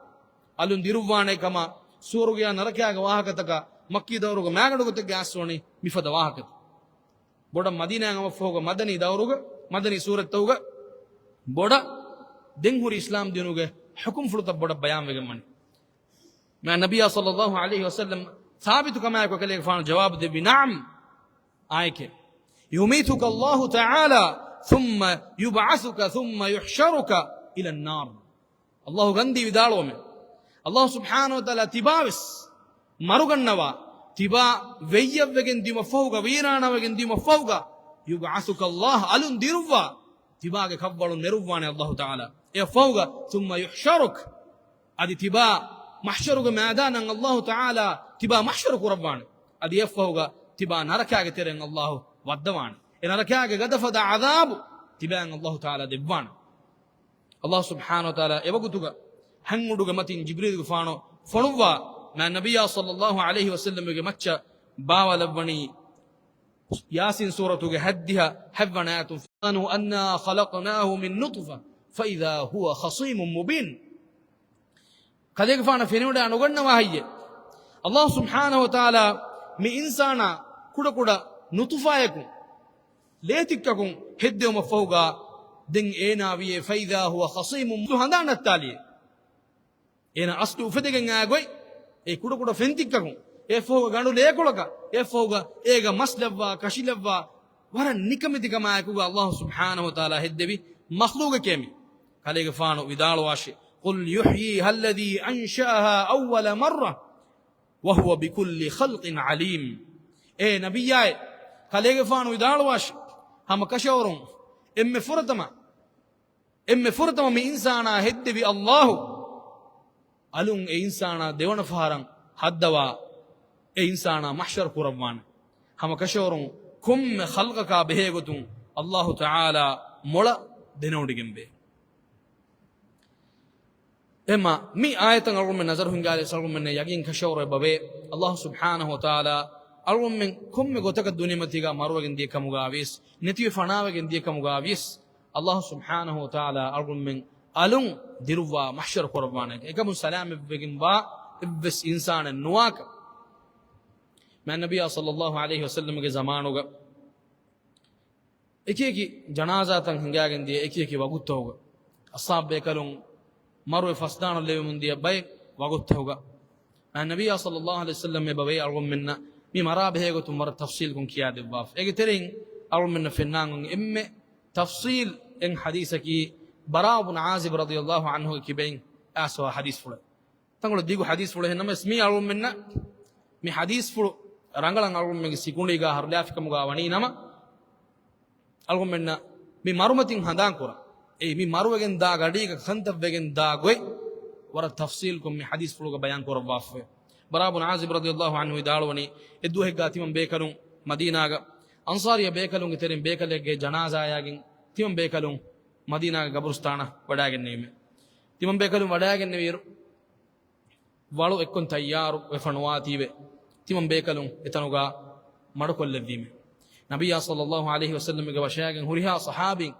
އަލުން ދިރުއްވާނެ ކަމަށް، ސުވަރުގެއާ ނަރަކައިގެ ވާހަކަތަކާ، މައްކީ ދައުރުގަ މާގަނޑު ގޮތެއްގަ އައިސްފަވަނީ މިފަދަ ވާހަކަތައް. ބޮޑަށް މަދީނާއަށް އައިސްފަހުގަ މަދަނީ ދައުރުގަ، މަދަނީ ސޫރަތްތަކުގަ ބޮޑަށް ދެން ހުރި އިސްލާމް ދީނުގެ ޙުކުމްފުޅުތައް ބޮޑަށް ބަޔާންވެގެން ވަނީ. މާތް ނަބިއްޔާ ޞައްލައްލާހު ޢަލައިހި ވަސައްލަމް ސާބިތު ކަމާއެކު ކަލޭގެފާނު ޖަވާބު ދެއްވި، نعم، އާނއެކޭ. يميتك الله تعالى ثم يبعثك ثم يحشرك إلى النار. ﷲ ގަންދީ ވިދާޅުވަމެ، ﷲ ސުބްޙާނަހޫ ވަތަޢާލާ ތިބާވެސް މަރުގަންނަވާ، ތިބާ ވެއްޔަށްވެގެން ދިޔުމަށްފަހުގަ، ވީރާނާވެގެން ދިޔުމަށްފަހުގަ، يبعثك الله، އަލުން ދިރުއްވާ، ތިބާގެ ކަށްވަޅުން ނެރުއްވާނެ ﷲ ތަޢާލާ. އެއަށްފަހުގަ، ثم يحشرك، އަދި ތިބާ މަޙްޝަރުގެ މައިދާނަށް ﷲ ތަޢާލާ ތިބާ މަޙްޝަރު ކުރައްވާނެ. އަދި އެއަށްފަހުގަ ތިބާ ނަރަކާގެ ތެރެއިން ﷲ ވައްދަވާނެ. އެ ނަރަކާގެ ގަދަފަދަ ޢަޛާބު ތިބާއަށް ﷲ ތަޢާލާ ދެއްވާނެ. ﷲ ސުބްޙާނަހޫ ވަތަޢާލާ އެވަގުތުގަ ހަތް އުޑުގެ މަތިން ޖިބްރީލުގެފާނު ފޮނުއްވާ، މާތް ނަބިއްޔާ ޞައްލައްލާހު ޢަލައިހި ވަސައްލަމްގެ މައްޗަށް ބާވާލައްވަނީ ޔާސީން ސޫރަތުގެ ހައްދިހަ ހަތްވަނަ އާޔަތުން، إِنَّا خَلَقْنَاهُ مِن نُّطْفَةٍ فَإِذَا هُوَ خَصِيمٌ مُّبِينٌ. ކަލޭގެފާނަށް ފެނިވަޑައި ނުގަންނަވާ ހެއްޔޭ؟ ﷲ ސުބްޙާނަހޫ ވަތަޢާލާ މި އިންސާނާ ކުޑަކުޑަ ނުޠުފާޔަކުން، ލޭތިއްކަކުން ހެއްދެވުމަށްފަހުގާ، ދެން އޭނާ ވިޔޭ، فَإِذَا هُوَ خَصِيمٌ، ހަނދާން ނައްތާލިއޭ. އޭނަ އަސްލު އުފެދިގެން އާ ގޮތް، އެ ކުޑަކުޑަ ފެންތިއްކަކުން، އެއަށްފަހުގަ ގަނޑު ލޭކޮޅަކަށް، އެއަށްފަހުގަ އޭގަ މަސް ލައްވާ، ކަށި ލައްވާ، ވަރަށް ނިކަމެތިކަމާއެކުގަ އައްލާހު ސުބްޙާނަހު ވަތަޢާލާ ހެއްދެވި މަޚްލޫގެކޭ މި. ކަލޭގެފާނު ވިދާޅުވާށި، قل يحييها الذي أنشأها أول مرة وهو بكل خلق عليم. އޭ ނަބިއްޔާއޭ، ކަލޭގެފާނު ވިދާޅުވާށި، ހަމަ ކަށަވަރުން އެންމެ ފުރަތަމަ، އެންމެ ފުރަތަމަ މި އިންސާނާ ހެއްދެވި އައްލާހު، އަލުން އެ އިންސާނާ ދެވަނަ ފަހަރަށް ހައްދަވާ، އެ އިންސާނާ މަޙްޝަރު ކުރައްވާނެ. ހަމަ ކަށަވަރުން ކޮންމެ ޚަލްޤަކާ ބެހޭގޮތުން އައްލާހު ތަޢާލާ މޮޅަށް ދެނެވޮޑިގެންވޭ. އެމަ މި އާޔަތަށް އަޅުގަނޑުމެން ނަޒަރު ހިންގާލިޔަސް އަޅުގަނޑުމެންނަށް ޔަގީން ކަށަވަރު އެބަވޭ، އައްލާހު ސުބްޙާނަހު ވަތަޢާލާ އަޅުގަނޑުމެން ކޮންމެ ގޮތަކަށް ދުނިޔެމަތީގަ މަރުވެގެން ދިޔަ ކަމުގަ ވިޔަސް، ނެތިވެ ފަނާވެގެން ދިޔަ ކަމުގަ ވިޔަސް، އައްލާހު ސުބްޙާނަހު ވަތަޢާލާ އަޅުގަނޑުމެން އަލުން ދިރުއްވާ މަޙްޝަރު ކުރައްވާނެ. އެކަމުން ސަލާމަތްވެގެންވާ އެއްވެސް އިންސާނެއް ނުވާކަށް. މާތް ނަބިއްޔާ ޞައްލައްލާހު ޢަލައިހި ވަސައްލަމްގެ ޒަމާނުގަ އެކި އެކި ޖަނާޒާތައް ހިނގާގެން ދިޔަ އެކި އެކި ވަގުތުތަކުގަ، އަޞްޙާބު ބޭކަލުން މަރުވެ ފަސްދާނަށް ލެވެމުން ދިޔަ ބައެއް ވަގުތުތަކުގަ، މާތް ނަބިއްޔާ ޞައްލައްލާހު ޢަލައިހި ވަސައްލަމް އެބަ ވޭ އަޅުގަނޑުމެންނަށް މި މަރާ ބެހޭގޮތުން ވަރަށް ތަފްޞީލްކޮށް ކިޔާދެއްވާފަ. އޭގެ ތެރެއިން އަޅުގަނޑުމެންނަށް ފެންނާން އެންމެ ތަފްޞީލް އެއް ޙަދީޘަކީ، ބަރާ ބުން ޢާޒިބް ރަޟިޔައްލާހު ޢަންހުގެ ކިބައިން އައިސްވާ ޙަދީޘްފުޅެއް. ތަންކޮޅެއް ދިގު ޙަދީޘްފުޅެއް. އެހެންނަމަވެސް މީ އަޅުގަނޑުމެންނަށް މި ޙަދީޘްފުޅު ރަނގަޅަށް އަޅުގަނޑުމެންގެ ސިކުނޑީގާ ހަރުލާފިކަމުގާ ވަނީ ނަމަ، އަޅުގަނޑުމެންނަށް މި މަރުމަތިން ހަނދާން ކުރަން. އެއީ މި މަރުވެގެން ދާ ގަޑީގަ ކަންތައް ވެގެން ދާ ގޮތް ވަރަށް ތަފްޞީލްކޮށް މި ޙަދީޘްފުޅުގަ ބަޔާން ކުރައްވާފައެވެ. ބަރާ ބުން ޢާޒިބް ރަޟިޔައްލާހު ޢަންހު ވިދާޅުވަނީ، އެއްދުވަހެއްގާ ތިމަން ބޭކަލުން މަދީނާގަ އަންޞާރިއްޔާ ބޭކަލުންގެ ތެރެއިން ބޭކަލެއްގެ ޖަނާޒާޔާގެން ތިމަން ބޭކަލުން މަދީނާގެ ގަބުރުސްތާނަށް ވަޑާގެންނެވީމެ. ތިމަން ބޭކަލުން ވަޑާގެންނެވިއިރު، ވަޅު އެއްކޮން ތައްޔާރު ވެފަ ނުވާތީވެ، ތިމަން ބޭކަލުން އެތަނުގާ މަޑުކޮށްލެއްވީމެ. ނަބިއްޔާ ޞައްލައްލާހު ޢަލައިހި ވަސައްލަމްގެ ވަށައިގެން ހުރިހާ ޞަޙާބީން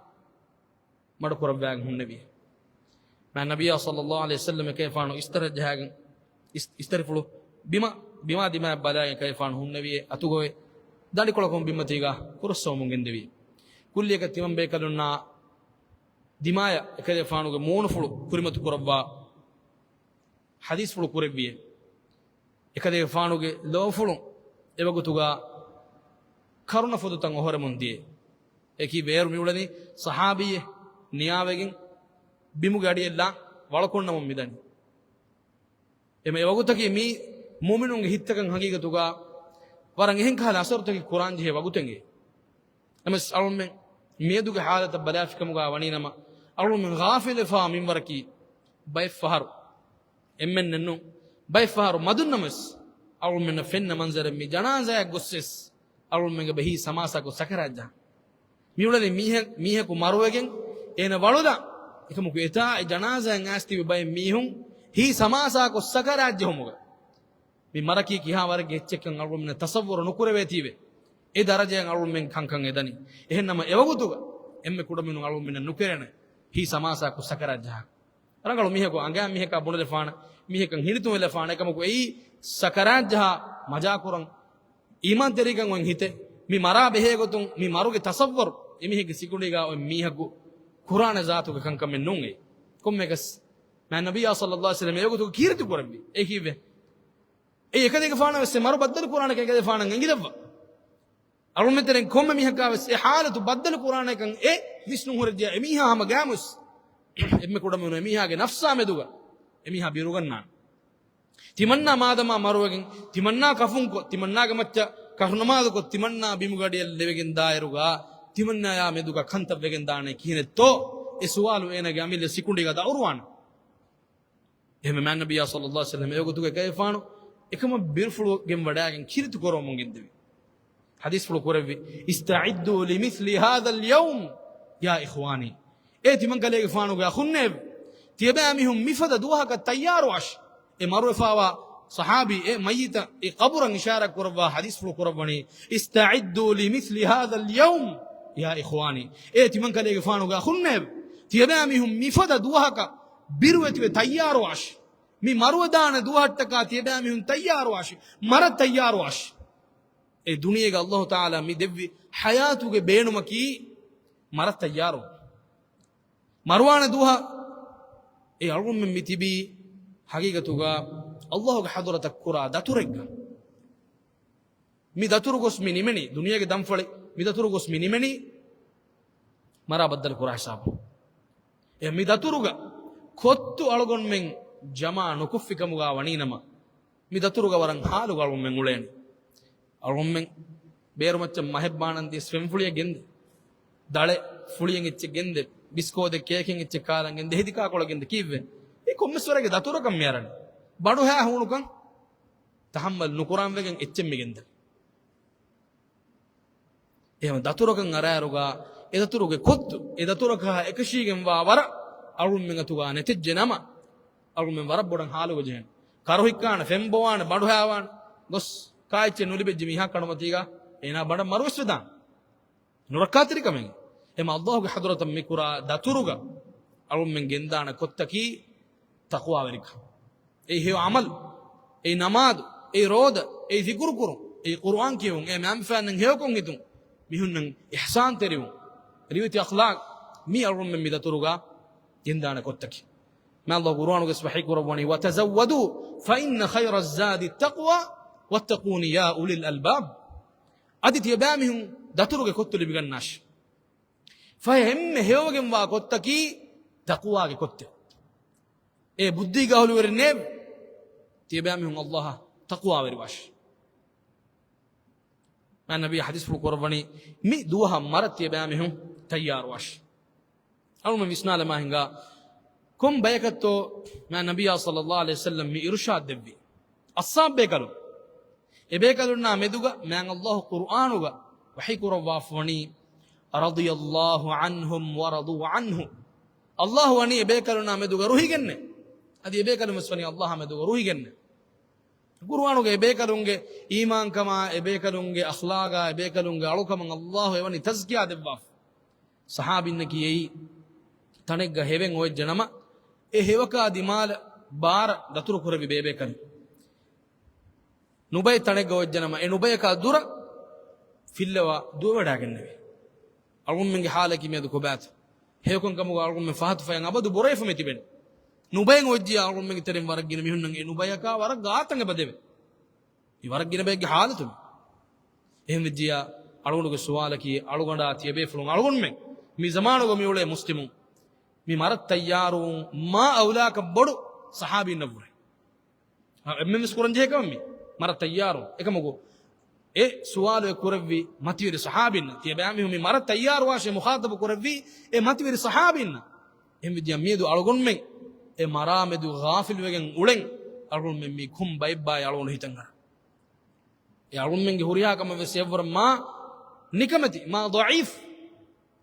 މަޑުކުރައްވާގެން ހުންނެވި. މާތް ނަބިއްޔާ ޞައްލައްލާހު ޢަލައިހި ވަސައްލަމް އެކަލޭގެފާނު އިސްތަރަ ޖަހާގެން، އިސް-، އިސްތަރިފުޅު ބިމަށް، ބިމާ ދިމާއަށް ބަލާގެން އެކަލޭގެފާނު ހުންނެވިއޭ އަތުގައި ދަނޑިކޮޅަކުން ބިންމަތީގާ ކުރައްސަވަމުން ގެންދެވި. ކުއްލިއަކަށް ތިމަން ބޭކަލުންނާ ދިމާޔަށް އެކަލޭގެފާނުގެ މޫނުފުޅު ކުރިމަތި ކުރައްވާ ޙަދީޘްފުޅު ކުރެއްވިއޭ. އެކަލޭގެފާނުގެ ލޯފުޅުން އެވަގުތުގާ ކަރުނަފޮދުތައް އޮހޮރެމުން ދިޔަ. އެކި ބޭރު މިއުޅެނީ ޞަޙާބީއެއް ނިޔާވެގެން ބިމުގެ އަޑިއެއްލާ ވަޅުކޮށްނަމުން މިދަނީ. އެމަ އެވަގުތަކީ މީ މުއުމިނުންގެ ހިތްތަކަށް ހަގީގަތުގާ ވަރަށް އެހެން ކަހަލަ އަސަރުތަކެއް ކުރާންޖެހޭ ވަގުތެއް. ނަމަވެސް އަޅުމެން މިއަދުގެ ޙާލަތަށް ބަލާފިކަމުގާ ވަނީނަމަ، އަޅުމެން ޣާފިލުވެފާ މިންވަރަކީ ބައެއްފަހަރު އެންމެންނެއްނު، ބައެއްފަހަރު މަދުންނަމަވެސް، އަޅުމެންނަށް ފެންނަ މަންޒަރެއް މި ޖަނާޒާއެއް ގޮއްސެސް، އަޅުމެންގެ ބަހީ ސަމާސާކޮށް ސަކަރާތްޖަހާ. މިއުޅެނީ މީހެއް، މީހަކު މަރުވެގެން އޭނަ ވަޅުލާ، އެކަމަކު އެތާ އެ ޖަނާޒާއަށް އައިސްތިބި ބައެއް މީހުން ހީ ސަމާސާކޮށް ސަކަރާތްޖެހުމުގަ. މި މަރަކީ ކިހާ ވަރެއްގެ އެއްޗެއްކަން އަޅުގަނޑުމެންނަށް ތަޞައްވުރު ނުކުރެވޭތީވެ. އެ ދަރަޖައަށް އަޅުގަނޑުމެން ކަންކަން އެދަނީ. އެހެންނަމަ އެވަގުތުގަ އެންމެ ކުޑަމިނުން އަޅުގަނޑުމެންނަށް ނުކެރޭނެ ހީ ސަމާސާކޮށް ސަކަރާތްޖަހާ. ރަނގަޅު މީހަކު އަނގައިން މީހަކާ ބުނެލަފާނެ، މީހަކަށް ހިނިތުންވެލަފާނެ، އެކަމަކު އެއީ ސަކަރާތްޖަހާ މަޖާކުރަން، އީމާންތެރިކަން އޮތް ހިތެއް. މި މަރާ ބެހޭގޮތުން މި މަރުގެ ތަޞައްވުރު އެމީހެއްގެ ސިކުނޑީގާ އޮތް މީހަކު ކުރާނެ ޒާތުގެ ކަންކަމެއް ނޫން އެއީ. ކޮންމެއަކަސް މާތް ނަބިއްޔާ ޞައްލައްލާހު ޢަލައިހި ވަސައްލަމް އެވަގުތު ކީރިތި ކުރެއްވި. އެ ކީއްވެ؟ އެ އެކަލޭގެފާނަށް ވެސް އެ މަރު ބައްދަލު ކުރާނެކަން އެކަލޭގެފާނަށް އެނގިލައްވާ. އަޅުމެން ތެރެއިން ކޮންމެ މީހަކާ ވެސް އެ ޙާލަތު ބައްދަލު ކުރާނެކަން އެ ވިސްނުން ހުރެއްޖެ އެމީހާ ހަމަ ގާމުސް. އެންމެ ކުޑަމިނުން އެމީހާގެ ނަފްސާ މެދުގަ އެމީހާ ބިރުގަންނާނެ. ތިމަންނާ މާދަމާ މަރުވެގެން، ތިމަންނާ ކަފުންކޮށް، ތިމަންނާގެ މައްޗަށް ކަށުނަމާދުކޮށް، ތިމަންނާ ބިމުގަޑިއަށް ލެވިގެން ދާއިރުގަ، ތިމަންނާޔާ މެދުގަ ކަންތައް ވެގެން ދާނެ ކިހިނެއްތޯ؟ އެ ސުވާލު އޭނާގެ އަމިއްލަ ސިކުނޑީގަ ދައުރުވާނެ. އެހެންވެ މާތް ނަބިއްޔާ ޞައްލައްލާހު ޢަލައިހި ވަސައްލަމް އެވަގުތުގެ އެކަލޭގެފާނު އެކަމަށް ބިރުފުޅު ގެންވަޑާގެން ކީރިތި ކުރައްވަމުން ގެންދެވި. ޙަދީޘްފުޅު ކުރެއްވި، "استعدوا لمثل هذا اليوم يا إخواني." އޭ ތިމަން ކަލޭގެފާނުގެ އަޚުންނޭވެ! ތިޔަބައިމީހުން މިފަދަ ދުވަހަކަށް ތައްޔާރުވާށި. އެ މަރުވެފާވާ ޞަޙާބީ އެ މައްޔިތަށް އެ ޤަބުރަށް އިޝާރާތް ކުރައްވާ ޙަދީޘްފުޅު ކުރައްވަނީ، "استعدوا لمثل هذا اليوم يا إخواني." އޭ ތިމަން ކަލޭގެފާނުގެ އަޚުންނޭވެ! ތިޔަބައިމީހުން މިފަދަ ދުވަހަކަށް ބިރުވެތިވެ ތައްޔާރުވާށި. މި މަރުވެދާނެ ދުވަހަށްޓަކާ ތިޔަބައިމީހުން ތައްޔާރުވާށި. މަރަށް ތައްޔާރުވާށި. އެ ދުނިޔޭގަ އައްލާހު ތަޢާލާ މި ދެއްވި ޙަޔާތުގެ ބޭނުމަކީ މަރަށް ތައްޔާރު. މަރުވާނެ ދުވަހަށް އެ އަޅުގަނޑުމެން މި ތިބީ ޙަޤީޤަތުގަ ﷲގެ ޙަޟްރަތަށް ކުރާ ދަތުރެއްގަ މި ދަތުރު ގޮސް މި ނިމެނީ، ދުނިޔޭގެ ދަންފަޅި މި ދަތުރު ގޮސް މި ނިމެނީ، މަރާ ބައްދަލު ކުރާ ހިސާބު. އެ މި ދަތުރުގަ ކޮއްތު އަޅުގަނޑުމެން ޖަމާ ނުކޮށްފި ކަމުގަ ވަނީ ނަމަ، މި ދަތުރުގަ ވަރަށް ހާލުގަ އަޅުގަނޑުމެން އުޅޭނެ. އަޅުގަނޑުމެން ބޭރުމައްޗަށް މަހެއް ބާނަން ދިޔަސް ފެންފުޅިއެއް ގެންދެ، ދަޅެ ފުޅިއެއް އެއްޗެއް ގެންދެ، ބިސްކޯދެއް ކޭކެއް އެއްޗެއް ކާލަން ގެންދެ، ހެދި ކާކޮޅަށް ގެންދެ ކީއްވެ؟ އެ ކޮންމެސް ވަރެއްގެ ދަތުރަކަށް މި އަރަނީ. ބަނޑުހައި ހޫނުކަން ތަޙައްމަލް ނުކުރާން ވެގެން އެއްޗެއް މި ގެންދަނީ. އެހެން ދަތުރަކަށް އަރާއިރުގަ އެ ދަތުރުގެ ކޮއްތު، އެ ދަތުރަކާ އެކަށީގެންވާ ވަރަށް އަޅުގަނޑުމެން އަތުގަ ނެތެއްޖެ ނަމަ، އަޅުގަނޑުމެން ވަރަށް ބޮޑަށް ހާލުވެ ޖެހޭނެ. ކަރުހިއްކާނެ، ފެން ބޮވާނެ، ބަނޑުހައިވާނެ، ގޮސް ކާއެއްޗެއް ނުލިބެއްޖެ މީހާ ކަނޑުމަތީގަ އޭނާ ބަނޑަށް މަރުވެސް ވެދާނެ. ނުރައްކާތެރިކަމެއް. އެމަ ﷲގެ ޙަޟްރަތަށް މި ކުރާ ދަތުރުގަ އަޅުގަނޑުމެން ގެންދާނެ ކޮއްތަކީ ތަޤްވާވެރިކަން. އެއީ ހެޔޮ ޢަމަލު، އެއީ ނަމާދު، އެއީ ރޯދަ، އެއީ ޛިކުރު ކުރުން، އެއީ ޤުރުއާން ކިޔެވުން، އެއީ މައިންބަފައިންނަށް ހެޔޮކޮށް ހިތުން، މީހުންނަށް އިޙްސާންތެރިވުން، ރިވެތި އަޚްލާޤް، މީ އަޅުގަނޑުމެން މި ދަތުރުގަ ގެންދާނެ ކޮއްތަކީ. މާ ﷲ ޤުރުއާނުގަ ވަޙީ ކުރައްވަނީ، "وَتَزَوَّدُوا فَإِنَّ خَيْرَ الزَّادِ التَّقْوَى وَاتَّقُونِ يَا أُولِي الْأَلْبَابِ." އަދި ތިޔަބައިމީހުން ދަތުރުގެ ކޮއްތު ލިބިގަންނާށި. ފަހެ އެންމެ ހެޔޮވެގެންވާ ކޮއްތަކީ ތަޤްވާގެ ކޮއްތެއް. އޭ ބުއްދީގެ އަހުލުވެރިންނޭވެ! ތިޔަބައިމީހުން ﷲއަށް ތަޤްވާވެރިވާށި. މާތް ނަބީ ޙަދީޘްފުޅު ކުރައްވަނީ، މި ދުވަހަށް މަރަށް ތިޔަބައިމީހުން ތައްޔާރުވާށި. އަޅުގަނޑު ވިސްނާލަމާ ހިނގާ، ކޮން ބަޔަކަށްތޯ މާތް ނަބިއްޔާ ޞައްލައްލާހު ޢަލައިހި ވަސައްލަމް މި އިރުޝާދު ދެއްވީ؟ އަޞްޙާބު ބޭކަލުން. އެ ބޭކަލުންނާ މެދުގަ މާތް ﷲ ޤުރުއާނުގަ ވަޙީ ކުރައްވާފަ ވަނީ، "رَضِيَ اللَّهُ عَنْهُمْ وَرَضُوا عَنْهُ." ﷲ ވަނީ އެ ބޭކަލުންނާ މެދުގަ ރުހިގެންނެއް. އަދި އެ ބޭކަލުން ވެސް ވަނީ ﷲ އާ މެދުގަ ރުހިގެންނެއް. ޤުރުއާނުގަ އެ ބޭކަލުންގެ އީމާންކަމާ، އެ ބޭކަލުންގެ އަޚްލާގާ، އެ ބޭކަލުންގެ އަޅުކަމަށް ﷲ އެވަނީ ތަޒްކިޔާ ދެއްވާފަ. ޞަޙާބީންނަކީ އެއީ ތަނެއްގަ ހެވެން އޮވެއްޖެ ނަމަ، އެ ހެވަކާ ދިމާލަށް ބާރަށް ދަތުރު ކުރެއްވި ބޭބޭކަލުން. ނުބައި ތަނެއްގަ އޮވެއްޖެ ނަމަ، އެ ނުބަޔަކާ ދުރަށް ފިއްލަވާ ދުވެވަޑައިގެންނެވި. އަޅުގަނޑުމެންގެ ޙާލަކީ މިއަދު ކޮބާތަ؟ ހެޔޮކަން ކަމުގަ އަޅުގަނޑުމެން ފަހަތު ފަޔަށް އަބަދު ބުރައިފަ މި ތިބެނީ. ނުބައިން އޮވެއްޖިޔާ އަޅުގަނޑުމެންގެ ތެރެއިން ވަރަށް ގިނަ މީހުންނަށް އެ ނުބަޔަކާ ވަރަށް ގާތަށް އެބަދެވޭ. މި ވަރަށް ގިނަ ބައެއްގެ ޙާލަތު މި. އެހެން ވެއްޖިޔާ، އަޅުގަނޑުގެ ސުވާލަކީ، އަޅުގަނޑާ ތިޔަބޭފުޅުން އަޅުގަނޑުމެން މި ޒަމާނުގަ މި އުޅޭ މުސްލިމުން މި މަރަށް ތައްޔާރުވުން މާ އައުލާކަށް ބޮޑު ޞަޙާބީންނަށްވުރެ. އެންމެންވެސް ކުރަންޖެހޭ ކަމެއް މި. މަރަށް ތައްޔާރު. އެކަމަކު، އެ ސުވާލު އެ ކުރެއްވި މަތިވެރި ޞަޙާބީންނަށް. ތިޔަބައިމީހުން މި މަރަށް ތައްޔާރުވާށޭ މުޚާޠަބު ކުރެއްވީ އެ މަތިވެރި ޞަޙާބީންނަށް. އެހެންވެއްޖިޔާ މިއަދު އަޅުގަނޑުމެން އެ މަރާ މެދު ޣާފިލުވެގެން އުޅެން އަޅުގަނޑުމެން މީ ކޮން ބައެއްބާއޭ އަޅުގަނޑު ހިތަށް އަރާ. އެ އަޅުގަނޑުމެންގެ ހުރިހާ ކަމަށް ވެސް އެއްވަރަށް މާ ނިކަމެތި، މާ ޟަޢީފު.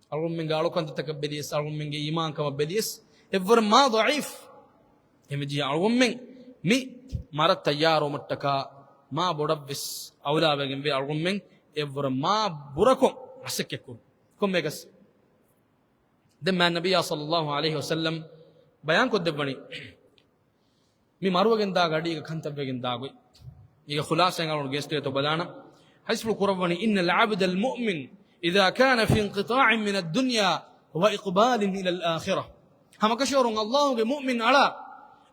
އަޅުގަނޑުމެންގެ އަޅުކަންތައްތަކަށް ބެލިޔަސް، އަޅުގަނޑުމެންގެ އީމާންކަމަށް ބެލިޔަސް، އެއްވަރަށް މާ ޟަޢީފު. އެހެންވެއްޖިޔާ އަޅުގަނޑުމެން މި މަރަށް ތައްޔާރުވުމަށްޓަކާ މާ ބޮޑަށްވެސް އައުލާވެގެންވޭ އަޅުގަނޑުމެން އެއްވަރަށް މާ ބުރަކޮށް މަސައްކަތްކުރުން. ކޮންމެއަކަސް ދެން މާތް ނަބިއްޔާ ޞައްލައްލާހު ޢަލައިހި ވަސައްލަމް ބަޔާންކޮށްދެއްވަނީ، މި މަރުވެގެންދާ ގަޑީގަ ކަންތައްވެގެންދާ ގޮތް. މީގެ ޚުލާޞާއެއް އަޅުގަނޑު ގެނެސްދޭތޯ ބަލާނަން. ޙަދީޘްފުޅު ކުރައްވަނީ، "إِنَّ الْعَبْدَ الْمُؤْمِنَ إِذَا كَانَ فِي انْقِطَاعٍ مِنَ الدُّنْيَا وَإِقْبَالٍ إِلَى الْآخِرَةِ." ހަމަކަށަވަރުން ﷲގެ މުއުމިން އަޅާ،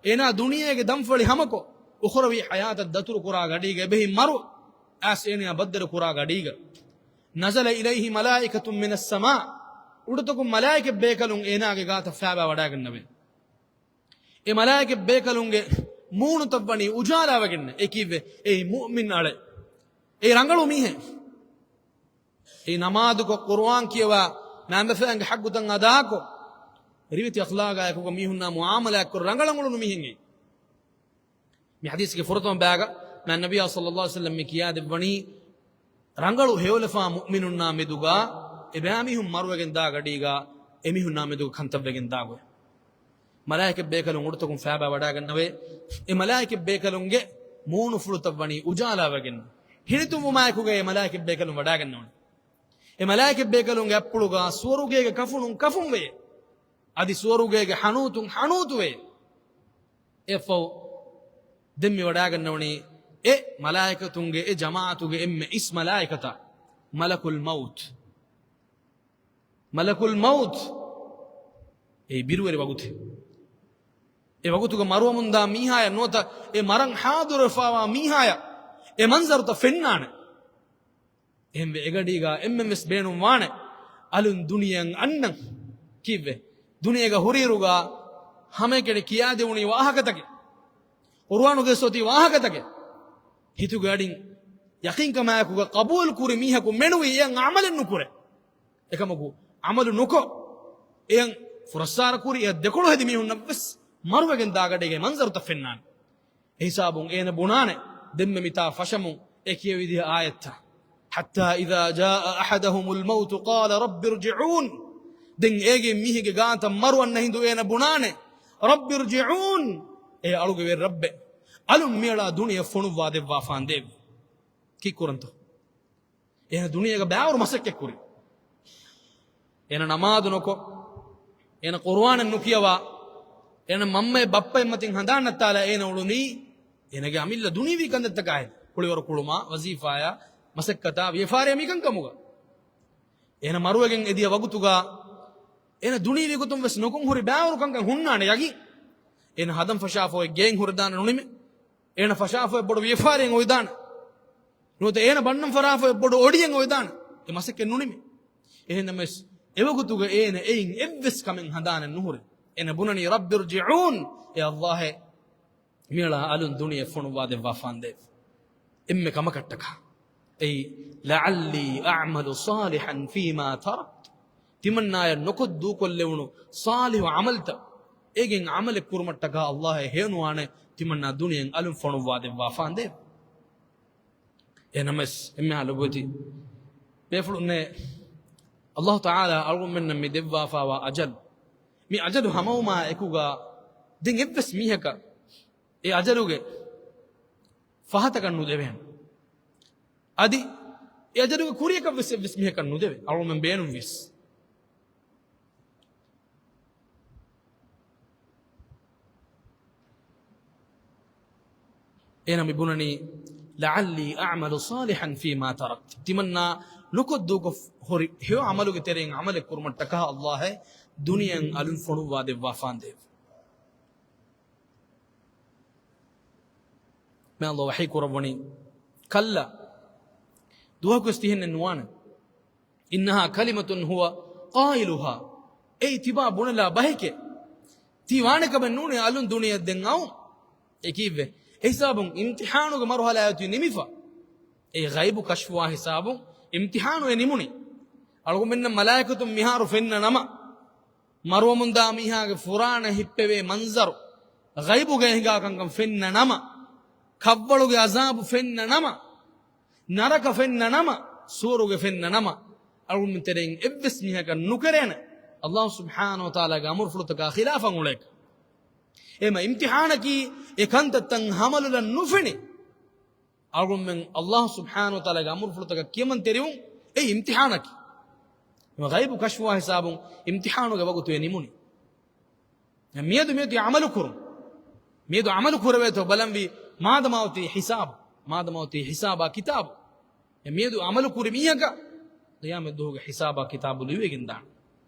އޭނާ ދުނިޔޭގެ ދަންފަޅި ހަމަކޮށް، އުޚުރަވީ ޙަޔާތަށް ދަތުރުކުރާ ގަޑީގަ އެބަހީ މަރު އައިސް އޭނާ ބައްދަލުކުރާ ގަޑީގަ، "نَزَلَ إِلَيْهِ مَلَائِكَةٌ مِنَ السَّمَاءِ." އުޑުތަކުން މަލާއިކަ ބޭކަލުން އޭނާގެ ގާތަށް ފައިބާ ވަޑައިގަންނަވޭ. އެ މަލާއިކަ ބޭކަލުންގެ މޫނުތައް ވަނީ އުޖާލާވެގެން. އެ ކީއްވެ؟ އެއީ މުއުމިން އަޅެއް. އެއީ ރަނގަޅު މީހެއް. އެއީ ނަމާދުކޮށް، ޤުރުއާން ކިޔަވާ، މައިންބަފައިންގެ ޙައްޤުތައް އަދާކޮށް، ރިވެތި އަޚްލާގާ އެކުގަ މީހުންނާ މުޢާމަލާތްކޮށް ރަނގަޅަށް އުޅުނު މީހެއް. މި ޙަދީޘްގެ ފުރަތަމަ ބަޔާގަ މާތް ނަބިއްޔާ ޞައްލައްލާހު ޢަލައިހި ވަސައްލަމް މި ކިޔާދެއްވަނީ، ރަނގަޅު ހެޔޮލަފާ މުއުމިނުންނާ މެދުގަ އެބައިމީހުން މަރުވެގެން ދާ ގަޑީގަ އެމީހުންނާ މެދުގަ ކަންތައްވެގެން ދާ ގޮތް. މަލާއިކަ ބޭކަލުން އުޑުތަކުން ފައިބާ ވަޑައިގަންނަވޭ. އެ މަލާއިކަ ބޭކަލުންގެ މޫނުފުޅުތައް ވަނީ އުޖާލާވެގެން. ހިނިތުންވުމާއެކުގައި އެ މަލާއިކަ ބޭކަލުން ވަޑައިގަންނަވަނީ. އެ މަލާއިކަ ބޭކަލުންގެ އަތްޕުޅުގަ ސުވަރުގޭގެ ކަފުނުން ކަފުން ވޭ. އަދި ސުވަރުގޭގެ ހަނޫތުން ހަނޫތު ވޭ. އެއަށްފަހު ދެން މި ވަޑައިގަންނަވަނީ އެ މަލާއިކަތުންގެ އެ ޖަމާޢަތުގެ އެންމެ އިސް މަލާއިކަތާ، މަލަކުލް މައުތު. މަލަކުލް މައުތު އެއީ ބިރުވެރި ވަގުތެއް. އެ ވަގުތުގަ މަރުވަމުންދާ މީހާޔަށް ނުވަތަ އެ މަރަން ޙާޟިރުވެފާވާ މީހާޔަށް އެ މަންޒަރުތައް ފެންނާނެ. އެހެންވެ، އެގަޑީގަ އެންމެން ވެސް ބޭނުން ވާނެ، އަލުން ދުނިޔެއަށް އަންނަން. ކީއްވެ؟ ދުނިޔޭގަ ހުރިއިރުގަ ހަމައެކަނި ކިޔާދެވުނީ ވާހަކަތަކެއް، ޤުރުއާނުގެ އޮތީ ވާހަކަތަކެއް. ހިތުގެ އަޑިން ޔަޤީންކަމާއެކުގަ ޤަބޫލު ކުރި މީހަކު މެނުވީ އެއަށް ޢަމަލެއް ނުކުރެ. އެކަމަކު، ޢަމަލު ނުކޮށް، އެއަށް ފުރައްސާރަ ކުރި އެއަށް ދެކޮޅު ހެދި މީހުންނަށް ވެސް މަރުވެގެން ދާގަޑޭގެ މަންޒަރުތައް ފެންނާނެ. އެހިސާބުން އޭނަ ބުނާނެ، ދެންމެ މިތާ ފަށަމުން އެ ކިޔެވި ދިޔަ އާޔަތްތައް. حتى إذا جاء أحدهم الموت قال رب ارجعون. ދެން އޭގެ މީހެއްގެ ގާތަށް މަރު އަންނަ ހިނދު އޭނަ ބުނާނެ، رب ارجعون، އޭ އަޅުގެ ވެރި ރައްބޭ، އަލުން މިއަޅާ ދުނިޔެ ފޮނުއްވާ ދެއްވާފާނދޭވެ. ކީއްކުރަންތޯ؟ އޭނަ ދުނިޔޭގަ ބައިވަރު މަސައްކަތް ކުރި. އޭނަ ނަމާދު ނުކޮށް، އޭނަ ޤުރުއާނެއް ނުކިޔަވާ، އޭނަ މަންމައެއް ބައްޕައެއް މަތިން ހަނދާން ނައްތާލާ އޭނަ އުޅުނީ، އޭނަގެ އަމިއްލަ ދުނިޔަވީ ކަންތައްތަކާއި، ކުޅިވަރު ކުޅުމާ، ވަޒީފާޔާ، މަސައްކަތާ، ވިޔަފާރިޔާ މިކަންކަމުގަ. އޭނަ މަރުވެގެން އެދިޔަ ވަގުތުގަ އޭނަ ދުނިޔަވީ ގޮތުން ވެސް ނުކޮށް ހުރި ބައިވަރު ކަންކަން ހުންނާނެ ޔަގީން. އޭނަ ހަދަން ފަށާފަ އޮތް ގެއެއް ހުރެދާނެ ނުނިމޭ. އޭނަ ފަށާފަ އޮތް ބޮޑު ވިޔަފާރިއެއް އޮވެދާނެ. ނުވަތަ އޭނަ ބަންނަން ފަށާފަ އޮތް ބޮޑު އޮޑިއެއް އޮވެދާނެ. އެ މަސައްކަތް ނުނިމޭ. އެހެންނަމަވެސް، އެވަގުތުގަ އޭނަ އެއިން އެއްވެސް ކަމެއް ހަނދާނެއް ނުހުރޭ. އޭނަ ބުނަނީ، رب ارجعون، އޭ ﷲ އޭ، މިއަޅާ އަލުން ދުނިޔެ ފޮނުއްވާ ދެއްވާފާނދޭ. އެންމެ ކަމަކަށްޓަކާ. އެއީ، لعلي أعمل صالحا فيما تركت. ތިމަންނާޔަށް ނުކޮށް ދޫކޮށްލެވުނު ޞާލިޙު ޢަމަލުތައް، އޭގެން ޢަމަލެއް ކުރުމަށްޓަކާ ﷲ އޭ ހޭނުވާނެ، ތިމަންނާ ދުނިޔެއަށް އަލުން ފޮނުއްވާ ދެއްވާފާނދޭ. އެހެންނަމަވެސް، އެންމެހާ ލޮބުވެތި ބޭފުޅުންނޭ، ﷲ ތަޢާލާ އަޅުގަނޑުމެންނަށް މި ދެއްވާފާވާ އަޖަލު، މި އަޖަލު ހަމަވުމާ އެކުގަ ދެން އެއްވެސް މީހަކަށް އެ އަޖަލުގެ ފަހަތަކަށް ނުދެވޭނެ. އަދި އެ އަޖަލުގެ ކުރިޔަކަށް ވެސް އެއްވެސް މީހަކަށް ނުދެވޭ، އަޅުގަނޑުމެން ބޭނުން ވިޔަސް. އޭނަ މި ބުނަނީ، لعلي أعمل صالحا فيما تركت. ތިމަންނާ ނުކޮށް ދޫކޮށް ހުރި ހެޔޮ ޢަމަލުގެ ތެރެއިން ޢަމަލެއް ކުރުމަށްޓަކާ ﷲ އޭ ދުނިޔެއަށް އަލުން ފޮނުއްވާ ދެއްވާފާނދޭ. މި ﷲ ވަޙީ ކުރައްވަނީ، كلا، ދުވަހަކުވެސް ތިހެންނެއް ނުވާނެ. إنها كلمة هو قائلها. އެއީ ތިބާ ބުނެލާ ބަހެކޭ. ތީ ވާނެ ކަމެއް ނޫނޭ އަލުން ދުނިޔެއަށް ދެން އައުން. އެކީއްވެ؟ އެހިސާބުން އިމްތިޙާނުގެ މަރުޙަލާއެއް އޮތީ ނިމިފަ. އެ ޣައިބު ކަޝްފުވާ ހިސާބުން އިމްތިޙާނު އެ ނިމުނީ. އަޅުގަނޑުމެންނަށް މަލާއިކަތުން މިހާރު ފެންނަ ނަމަ، މަރުވަމުންދާ މީހާގެ ފުރާނަ ހިއްޕެވޭ މަންޒަރު، ޣައިބުގައި ހިނގާ ކަންކަން ފެންނަ ނަމަ، ކަށްވަޅުގެ ޢަޒާބު ފެންނަ ނަމަ، ނަރަކަ ފެންނަ ނަމަ، ސުވަރުގެ ފެންނަ ނަމަ، އަޅުގަނޑުމެން ތެރެއިން އެއްވެސް މީހަކަށް ނުކެރޭނެ، ﷲ ސުބްޙާނަހޫ ވަތަޢާލާގެ އަމުރުފުޅުތަކާ ޚިލާފަށް އުޅޭކަށް. އެހެންމަ އިމްތިޙާނަކީ އެ ކަންތައްތައް ހަމަލުލަން ނުފެނި. އަޅުގަނޑުމެން ﷲ ސުބްޙާނަހޫ ވަތަޢާލާގެ އަމުރުފުޅުތަކަށް ކިޔަމަންތެރިވުން އެއީ އިމްތިޙާނަކީ. އެހެންމަ ޣައިބު ކަޝްފުވާ ހިސާބުން އިމްތިޙާނުގެ ވަގުތު އެ ނިމުނީ. މިއަދު މިއޮތީ ޢަމަލު ކުރުން. މިއަދު ޢަމަލު ކުރެވޭތޯ ބަލަންވީ، މާދަމާ އޮތީ ޙިސާބު. މާދަމާ އޮތީ ޙިސާބާ ކިތާބު. އެ މިއަދު ޢަމަލު ކުރި މީހަކަށް ޤިޔާމަތް ދުވަހުގެ ޙިސާބާ ކިތާބު ލިޔުވެގެން ދާނެ.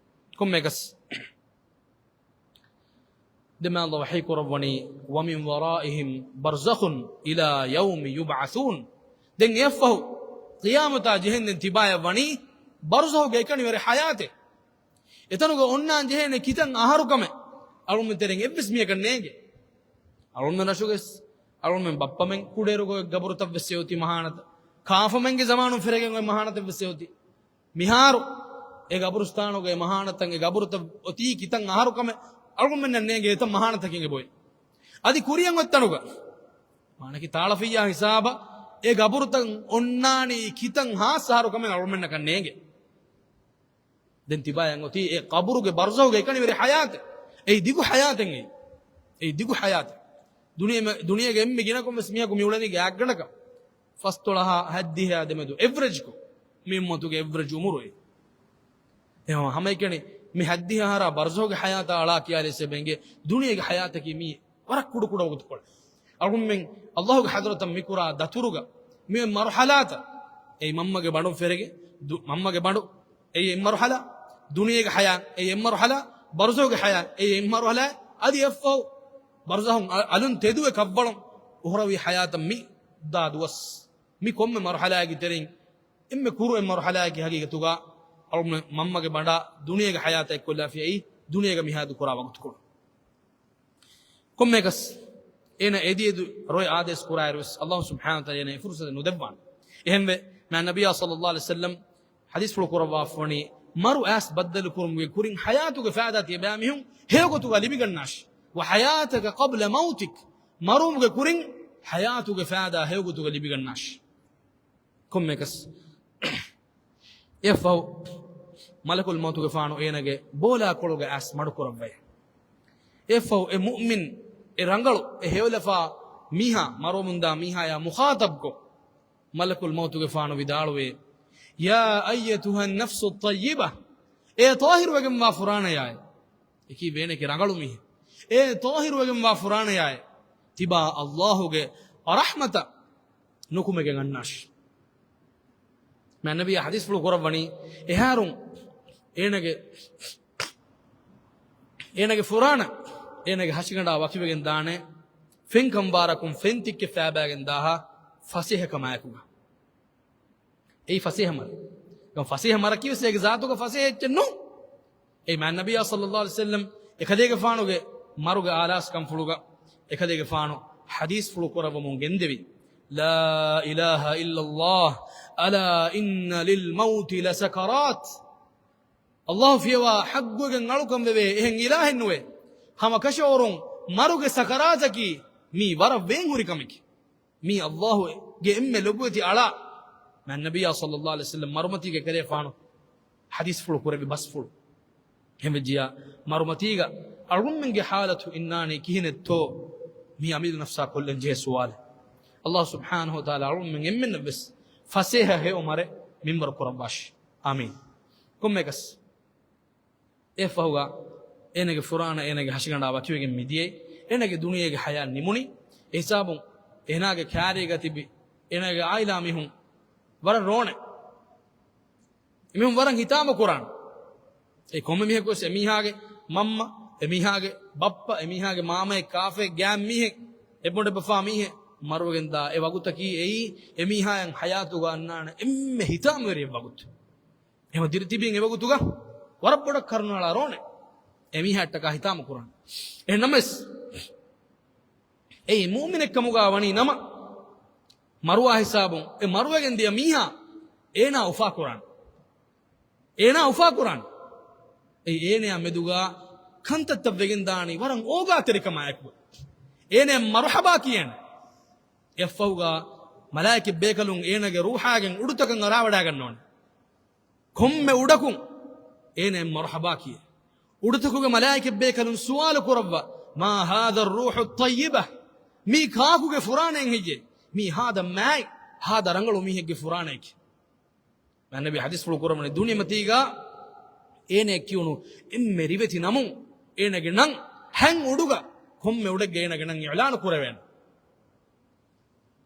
ކޮންމެއަކަސް ދެމާލަށް ވަޙީ ކުރައްވަނީ، ومن ورائهم برزخ إلى يوم يبعثون. ދެން އެއަށްފަހު ޤިޔާމަތާ ޖެހެންދެން ތިބާޔަށް ވަނީ ބަރްޒަޚުގެ އެކަނިވެރި ޙަޔާތެއް. އެތަނުގަ އޮންނާން ޖެހޭނެ ކިތަން އަހަރު ކަމެއް އަޅުމެން ތެރެއިން އެއްވެސް މީހަކަށް ނޭނގެ. އަޅުމެން ރަށުގެސް، އަޅުމެން ބައްޕަމެން ކުޑައިރުގަ ގަބުރުތައް ވެސް އެއޮތީ މަހާނަތައް. ކާފަމެންގެ ޒަމާނުން ފެރެގެން އޮތް މަހާނަތެއް ވެސް އެއޮތީ. މިހާރު އެ ގަބުރުސްތާނުގަ އެ މަހާނަތައް، އެ ގަބުރުތައް އޮތީ ކިތަން އަހަރު ކަމެއް އަޅުގަނޑުމެންނަށް ނޭނގޭ އެތައް މަހާނަތަކެއް އެބައޮތް. އަދި ކުރިއަށް އޮތް ތަނުގަ މާނަކީ ތާޅަފިއްޔާ ހިސާބަށް އެ ގަބުރުތައް އޮންނާނީ ކިތަން ހާސް އަހަރު ކަމެއް އަޅުގަނޑުމެންނަކަށް ނޭނގޭ. ދެން ތިބާޔަށް އޮތީ އެ ޤަބުރުގެ ބަރްޒަޚުގެ އެކަނިވެރި ޙަޔާތެއް. އެއީ ދިގު ޙަޔާތެއް އެއީ. އެއީ ދިގު ޙަޔާތެއް. ދުނިޔެ-، ދުނިޔޭގެ އެންމެ ގިނަކޮށް ވެސް މީހަކު މި އުޅެނީ ގާތްގަނޑަކަށް. ފަސްދޮޅަހާ ހަތްދިހައާ ދެމެދު އެވްރެޖްކޮށް، މި އުއްމަތުގެ އެވްރެޖް އުމުރު އެއީ. އެހެން ހަމައެކަނި މި ހަތްދިހަ އަހަރާ ބަރްޒަޚުގެ ޙަޔާތާ އަޅާ ކިޔާލިޔަސް އެބަ އެނގޭ ދުނިޔޭގެ ޙަޔާތަކީ މީ ވަރަށް ކުޑަ ކުޑަ ވަގުތުކޮޅެއް. އަޅުގަނޑުމެން ﷲގެ ޙަޟްރަތަށް މި ކުރާ ދަތުރުގަ މި މަރުޙަލާތައް، އެއީ މަންމަގެ ބަނޑުން ފެރެގެން، ދު-، މަންމަގެ ބަނޑު، އެއީ އެއް މަރުޙަލާ، ދުނިޔޭގެ ޙަޔާތް، އެއީ އެއް މަރުޙަލާ، ބަރްޒަޚުގެ ޙަޔާތް، އެއީ އެއް މަރުޙަލާ، އަދި އެއަށްފަހު ބަރުޒަހުން އަ-، އަލުން ތެދުވެ ކަށްވަޅުން އުޚްރަވީ ޙަޔާތަށް މި ދާ ދުވަސް. މި ކޮންމެ މަރުޙަލާއެއްގެ ތެރެއިން އެންމެ ކުރު އެއް މަރުޙަލާއަކީ ޙަޤީޤަތުގަ އަޅުގަނޑު މަންމަގެ ބަނޑާ ދުނިޔޭގެ ޙަޔާތަށް އެއްކޮށްލާފި އެއީ ދުނިޔޭގަ މިހާދު ކުރާ ވަގުތުކޮޅު. ކޮންމެއަކަސް އޭނަ އެދިއެދު ރޮއެ އާދޭސް ކުރާއިރުވެސް ﷲ ސުބްޙާނަހޫ ވަތަޢާލާ އޭނަ އެ ފުރުޞަތެއް ނުދެއްވާނެ. އެހެންވެ، މާތް ނަބިއްޔާ ޞައްލައްލާހު ޢަލައިހި ވަސައްލަމް ޙަދީޘްފުޅު ކުރައްވާފަވަނީ، މަރު އައިސް ބައްދަލުކުރުމުގެ ކުރިން ޙަޔާތުގެ ފައިދާ ތިޔަބައިމީހުން ހެޔޮގޮތުގަ ލިބިގަންނާށި. وحياتك قبل موتك، މަރުވުމުގެ ކުރިން ޙަޔާތުގެ ފައިދާ ހެޔޮގޮތުގަ ލިބިގަންނާށި. ކޮންމެއަކަސް އެއަށްފަހު މަލަކުލް މައުތުގެފާނު އޭނަގެ ބޯލާކޮޅުގެ އައިސް މަޑުކުރައްވައޭ. އެއަށްފަހު އެ މުއުމިން، އެ ރަނގަޅު، އެ ހެޔޮލަފާ މީހާ، މަރުވަމުންދާ މީހާޔާ މުޚާޠަބްކޮށް، މަލަކުލް މައުތުގެފާނު ވިދާޅުވޭ، يا أيتها النفس الطيبة، އޭ ޠާހިރުވެގެންވާ ފުރާނަޔާއޭ. އެކީ ވޭނެކި ރަނގަޅު މީހެއް. އޭ ޠާހިރުވެގެންވާ ފުރާނަޔާއޭ. ތިބާ ﷲ ގެ ރަޙްމަތަށް ނުކުމެގެން އަންނާށި. މާތް ނަބިއްޔާ ޙަދީޘްފުޅު ކުރައްވަނީ، އެހާރުން އޭނަގެ، އޭނަގެ ފުރާނަ، އޭނަގެ ހަށިގަނޑާ ވަކިވެގެން ދާނެ، ފެންކަނބާރަކުން ފެންތިއްކެއް ފައިބައިގެން ދާހާ ފަސޭހަ ކަމާއެކުގަ. އެއީ ފަސޭހަ މަރެއް. ފަސޭހަ މަރަކީ ވެސް އޭގެ ޒާތުގަ ފަސޭހަ އެއްޗެއް ނޫން. އެއީ މާތް ނަބިއްޔާ ޞައްލައްލާހު ޢަލައިހި ވަސައްލަމް އެކަލޭގެފާނުގެ މަރުގެ އާލާސްކަންފުޅުގަ އެކަލޭގެފާނު ޙަދީޘްފުޅު ކުރައްވަމުން ގެންދެވި، لا إله إلا الله، ألا إن للموت لسكرات. ﷲ ފިޔަވާ ޙައްޤުވެގެން އަޅުކަން ވެވޭ އެހެން އިލާހެއް ނުވޭ. ހަމަ ކަށަވަރުން މަރުގެ ސަކަރާތަކީ މީ ވަރަށް ވޭންހުރި ކަމެކޭ. މީ ﷲ ގެ އެންމެ ލޮބުވެތި އަޅާ. މާތް ނަބިއްޔާ ޞައްލައްލާހު ޢަލައިހި ވަސައްލަމް މަރުމަތީގަ އެކަލޭފާނު ޙަދީޘްފުޅު ކުރެއްވި ބަސްފުޅު. އެހެންވެއްޖިޔާ، މަރުމަތީގަ އަޅުގަނޑުމެންގެ ޙާލަތު އިންނާނީ ކިހިނެއްތޯ؟ މީ އަމިއްލަ ނަފްސާ ކޮށްލަން ޖެހޭ ސުވާލެއް. ﷲ ސުބްޙާނަހޫ ވަތަޢާލާ އަޅުގަނޑުމެން އެންމެންނަށް ވެސް ފަސޭހަ ހެޔޮ މަރެއް މިންވަރު ކުރައްވާށި. އާމީން. ކޮންމެއަކަސް އެއަށްފަހުގަ އޭނަގެ ފުރާނަ އޭނަގެ ހަށިގަނޑާ ވަކިވެގެން މިދިޔައީ. އޭނަގެ ދުނިޔޭގެ ޙަޔާތް ނިމުނީ. އެ ހިސާބުން އޭނާގެ ކާރީގަ ތިބި އޭނާގެ ޢާއިލާ މީހުން ވަރަށް ރޯނެ. އެމީހުން ވަރަށް ހިތާމަ ކުރާނެ. އެ ކޮންމެ މީހަކު ވެސް އެމީހާގެ މަންމަ، އެމީހާގެ ބައްޕަ، އެމީހާގެ މާމައެއް، ކާފައެއް، ގާތް މީހެއް، އެބޮޑެއްބަފާ މީހެއް މަރުވެގެންދާ އެ ވަގުތަކީ އެއީ އެމީހާޔަށް ޙަޔާތުގަ އަންނާނެ އެންމެ ހިތާމަވެރި އެއް ވަގުތު. އެހެން ދިރިތިބީން އެވަގުތުގަ ވަރަށް ބޮޑަށް ކަރުނައަޅާ ރޯނެ އެމީހާއަށްޓަކާ ހިތާމަ ކުރާނެ. އެހެންނަމަވެސް، އެއީ މުއުމިނެއްކަމުގަ ވަނީ ނަމަ، މަރުވާ ހިސާބުން އެ މަރުވެގެން ދިޔަ މީހާ އޭނާ އުފާކުރާނެ. އޭނާ އުފާކުރާނެ. އެއީ އޭނަޔާ މެދުގަ ކަންތައްތައް ވެގެންދާނީ ވަރަށް އޯގާތެރިކަމާއެކު. އޭނަޔަށް މަރުޙަބާ ކިޔޭނެ. އެއަށްފަހުގަ މަލާއިކަތް ބޭކަލުން އޭނަގެ ރޫޙާގެން އުޑުތަކަށް އަރާވަޑައިގަންނަވަނެ. ކޮންމެ އުޑަކުން އޭނައަށް މަރުޙަބާ ކިޔޭ. އުޑުތަކުގެ މަލާއިކަތް ބޭކަލުން ސުވާލު ކުރައްވާ، ما هذا الروح الطيبة؟ މީ ކާކުގެ ފުރާނައެއް ހެއްޔޭ؟ މީ ހާދަ މާތް، ހާދަ ރަނގަޅު މީހެއްގެ ފުރާނައެކޭ. މާތް ނަބީ ޙަދީޘްފުޅު ކުރައްވަނީ ދުނިޔެމަތީގަ އޭނައަށް ކިޔުނު އެންމެ ރިވެތި ނަމުން އޭނަގެ ނަން ހަތް އުޑުގަ ކޮންމެ އުޑެއްގަ އޭނަގެ ނަން އިޢުލާނު ކުރެވޭނެ.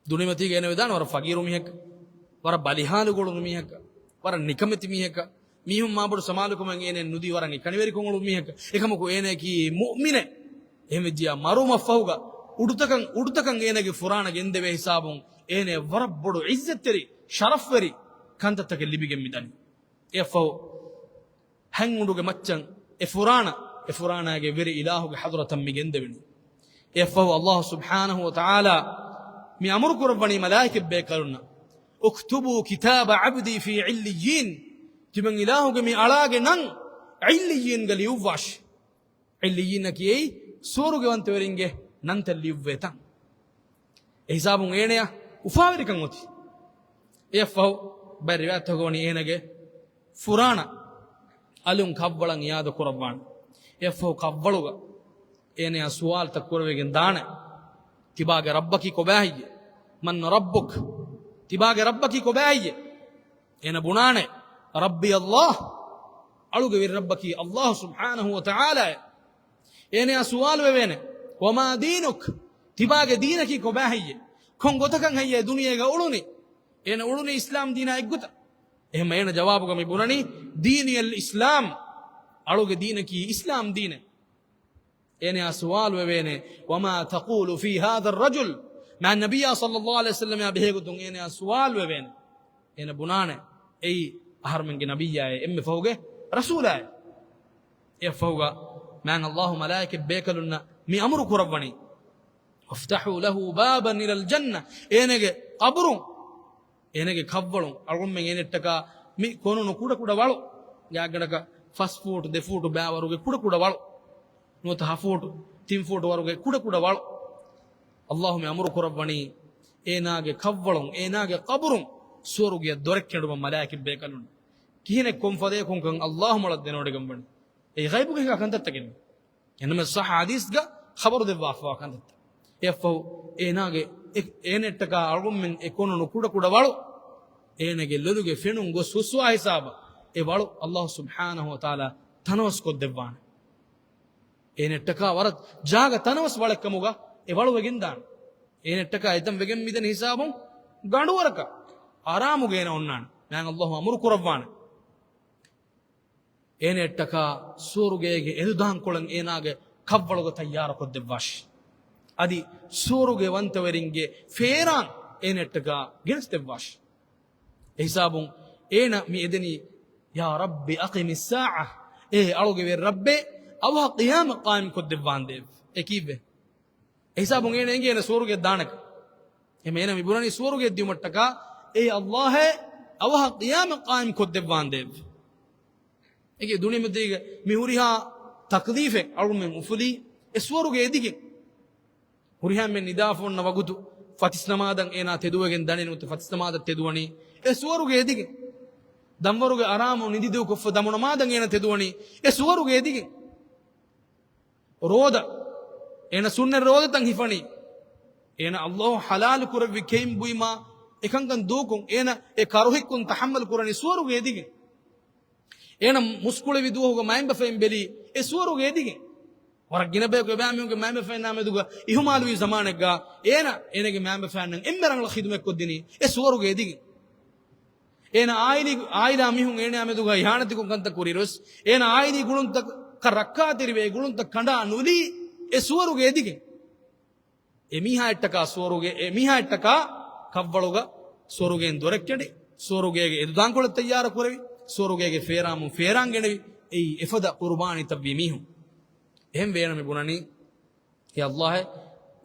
ދުނިޔެމަތީގަ އޭނަ ވެދާނެ ވަރަށް ފަގީރު މީހަކަށް، ވަރަށް ބަލިހާލު ގުޅުނު މީހަކަށް، ވަރަށް ނިކަމެތި މީހަކަށް. މީހުން މާބޮޑު ސަމާލުކަމެއް އޭނައަށް ނުދީ ވަރަށް އެކަނިވެރިކޮށް އުޅުނު މީހަކަށް. އެކަމަކު އޭނައަކީ މުއުމިނެއް. އެހެންވެއްޖިޔާ މަރުވުމަށްފަހުގަ އުޑުތަކަށް، އުޑުތަކަށް އޭނަގެ ފުރާނަ ގެންދެވޭ ހިސާބުން އޭނައަށް ވަރަށް ބޮޑު ޢިއްޒަތްތެރި، ޝަރަފްވެރި ކަންތައްތަކެއް ލިބިގެން މިދަނީ. އެއަށްފަހު ހަތް އުޑުގެ މައްޗަށް އެ ފުރާނަ، އެ ފުރާނައިގެ ވެރި އިލާހުގެ ޙަޟްރަތަށް މި ގެންދެވެނީ. އެއަށްފަހު ﷲ ސުބްޙާނަހޫ ވަތަޢާލާ މި އަމުރު ކުރައްވަނީ މަލާއިކަތް ބޭކަލުންނަށް، اكتبوا كتاب عبدي في عليين. ތިމަން އިލާހުގެ މި އަޅާގެ ނަން ޢިއްލިއްޔީންގަ ލިޔުއްވާށި. ޢިއްލިއްޔީނަކީ އެއީ ސުވަރުގެވަންތަވެރިންގެ ނަންތައް ލިޔުއްވޭ ތަން. އެ ހިސާބުން އޭނަޔަށް އުފާވެރިކަން އޮތީ. އެއަށްފަހު ބައެއް ރިވާޔަތްތަކުގަ ވަނީ އޭނަގެ ފުރާނަ އަލުން ކަށްވަޅަށް އިޢާދަ ކުރައްވާނެ. އެއަށްފަހު ކަށްވަޅުގަ އޭނަޔާ ސުވާލުތައް ކުރެވިގެން ދާނެ. ތިބާގެ ރައްބަކީ ކޮބާހެއްޔޭ؟ من ربك؟ ތިބާގެ ރައްބަކީ ކޮބާހެއްޔޭ؟ އޭނަ ބުނާނެ، ربي الله، އަޅުގެ ވެރި ރައްބަކީ ﷲ ސުބްޙާނަހޫ ވަތަޢާލާއޭ. އޭނަޔާ ސުވާލު ވެވޭނެ، وما دينك؟ ތިބާގެ ދީނަކީ ކޮބާހެއްޔޭ؟ ކޮން ގޮތަކަށް ހެއްޔޭ ދުނިޔޭގަ އުޅުނީ؟ އޭނަ އުޅުނީ އިސްލާމް ދީނާ އެއްގޮތަށް. އެހެންމަ އޭނަ ޖަވާބުގަ މި ބުނަނީ، ديني الإسلام، އަޅުގެ ދީނަކީ އިސްލާމް ދީނެއް. އޭނަޔާ ސުވާލު ވެވޭނެ، "وما تقول في هذا الرجل؟" މާތް ނަބިއްޔާ ޞައްލައްލާހު ޢަލައިހި ވަސައްލަމާ ބެހޭގޮތުން އޭނަޔާ ސުވާލު ވެވޭނެ. އޭނަ ބުނާނެ، އެއީ އަހަރުމެންގެ ނަބިއްޔާއޭ، އެންމެ ފަހުގެ ރަސޫލާއޭ. އެއަށްފަހުގަ މާތް ﷲ މަލާއިކަތް ބޭކަލުންނަށް މި އަމުރު ކުރައްވަނީ، "افتحوا له بابا إلى الجنة." އޭނަގެ ޤަބުރުން، އޭނަގެ ކަށްވަޅުން، އަޅުގަނޑުމެން އޭނައަށްޓަކާ މި ކޮނުނު ކުޑަކުޑަ ވަޅު، ގާތްގަނޑަކަށް ފަސް ފޫޓު ދެ ފޫޓު ބައިވަރުގެ ކުޑަކުޑަ ވަޅު، ނުވަތަ ހަ ފޫޓު، ތިން ފޫޓު ވަރުގެ ކުޑަކުޑަ ވަޅު. ﷲ މި އަމުރު ކުރައްވަނީ، އޭނާގެ ކަށްވަޅުން، އޭނާގެ ޤަބުރުން ސުވަރުގެއަށް ދޮރެއް ކެނޑުމަށް މަލާއިކަތް ބޭކަލުން. ކިހިނެއް ކޮން ފަދަޔަކުންކަން ﷲ މޮޅަށް ދެނެވޮޑިގަންވަނީ. އެއީ ޣައިބުގަ ހިނގާ ކަންތައްތަކެއް. އެންމެ ޞައްޙަ ޙަދީޘްގަ ޚަބަރު ދެއްވާފަވާ ކަންތައްތައް. އެއަށްފަހު އޭނާގެ، އެ، އޭނައަށްޓަކާ އަޅުގަނޑުމެން އެ ކޮނުނު ކުޑަކުޑަ ވަޅު، އޭނަގެ ލޮލުގެ ފެނުން ގޮސް ހުސްވާ ހިސާބަށް އެ ވަޅު ﷲ ސުބްޙާނަހޫ ވަތަޢާލާ ތަނަވަސް ކޮށްދެއްވާނެ. އޭނައަށްޓަކާ ވަރަށް ޖާގަ ތަނަވަސް ވަޅެއްކަމުގަ އެ ވަޅު ވެގެންދާނެ. އޭނައަށްޓަކާ އެތަން ވެގެން މިދަނީ ހިސާބުން ގަނޑުވަރަކަށް އަރާމުގަ އޭނަ އޮންނާނެ. މާތް ﷲ އަމުރު ކުރައްވާނެ. އޭނައަށްޓަކާ ސުވަރުގޭގެ އެދުދާންކޮޅެއް އޭނާގެ ކަށްވަޅުގަ ތައްޔާރުކޮށްދެއްވާށި. އަދި ސުވަރުގެވަންތަވެރިންގެ ފޭރާން އޭނައަށްޓަކާ ގެނެސްދެއްވާށި. އެހިސާބުން އޭނަ މި އެދެނީ، "يا رب أقم الساعة." އޭ އަޅުގެ ވެރި ރައްބޭ، އަވަހަށް ޤިޔާމަތް ޤާއިމްކޮށްދެއްވާނދޭވެ. އެ ކީއްވެ؟ އެހިސާބުން އޭނަ އެނގޭނެ ސުވަރުގެ ދާނެކަން. އެހެން އޭނަ މި ބުނަނީ ސުވަރުގެ ދިއުމަށްޓަކާ، އޭ ﷲ އޭ، އަވަހަށް ޤިޔާމަތް ޤާއިމް ކޮށްދެއްވާނދޭވެ. އޭގެ ދުނިޔެމަތީގަ މި ހުރިހާ ތަކްލީފެއް އަޅުމެން އުފުލީ އެ ސުވަރުގެ އެދިގެން. ހުރިހާ މެން ނިދާފަ އޮންނަ ވަގުތު ފަތިސް ނަމާދަށް އޭނާ ތެދުވެގެން ދަނީ ނުވަތަ ފަތިސް ނަމާދަށް ތެދުވަނީ އެ ސުވަރުގެ އެދިގެން. ދަންވަރުގެ އަރާމު ނިދިދޫކޮށްފަ ދަމު ނަމާދަށް އޭނާ ތެދުވަނީ އެ ސުވަރުގެ އެދިގެން. ރޯދަ، އޭނަ ސުންނަތް ރޯދަތައް ހިފަނީ، އޭނަ ﷲ ޙަލާލު ކުރެއްވި ކެއިން ބުއިމާ އެކަންކަން ދޫކޮށް، އޭނަ އެ ކަރުހިއްކުން ތަޙައްމަލް ކުރަނީ ސުވަރުގެ އެދިގެން. އޭނަ މުސްކުޅެވި ދުވަހުގަ މައިންބަފައިން ބެލީ އެ ސުވަރުގެ އެދިގެން. ވަރަށް ގިނަ ބަޔަކު އެބައިމީހުންގެ މައިންބަފައިންނާ މެދުގަ އިހުމާލުވި ޒަމާނެއްގަ، އޭނަ އޭނަގެ މައިންބަފައިންނަށް އެންމެ ރަނގަޅަށް ޚިދުމަތްކޮށްދިނީ އެ ސުވަރުގެ އެދިގެން. އޭނަ އާއިލީ، އާއިލާ މީހުން އޭނަޔާ މެދުގަ އިހާނެތިކޮށް ކަންތައް ކުރިއިރުވެސް، އޭނަ އާއިލީ ގުޅުންތަކަށް ރައްކާތެރިވެ، އެ ގުޅުންތައް ކަނޑާ ނުލީ އެ ސުވަރުގެ އެދިގެން. އެމީހާއަށްޓަކާ ސުވަރުގެ، އެމީހާއަށްޓަކާ ކަށްވަޅުގަ ސުވަރުގެއިން ދޮރެއް ކެނޑި، ސުވަރުގޭގެ އެދުދާންކޮޅެއް ތައްޔާރު ކުރެވި، ސުވަރުގޭގެ ފޭރާމުން ފޭރާން ގެނެވި، އެއީ އެފަދަ ޤުރުބާނީތައްވީ މީހުން. އެހެން ވޭނަމި ބުނަނީ، އޭ ﷲ އޭ،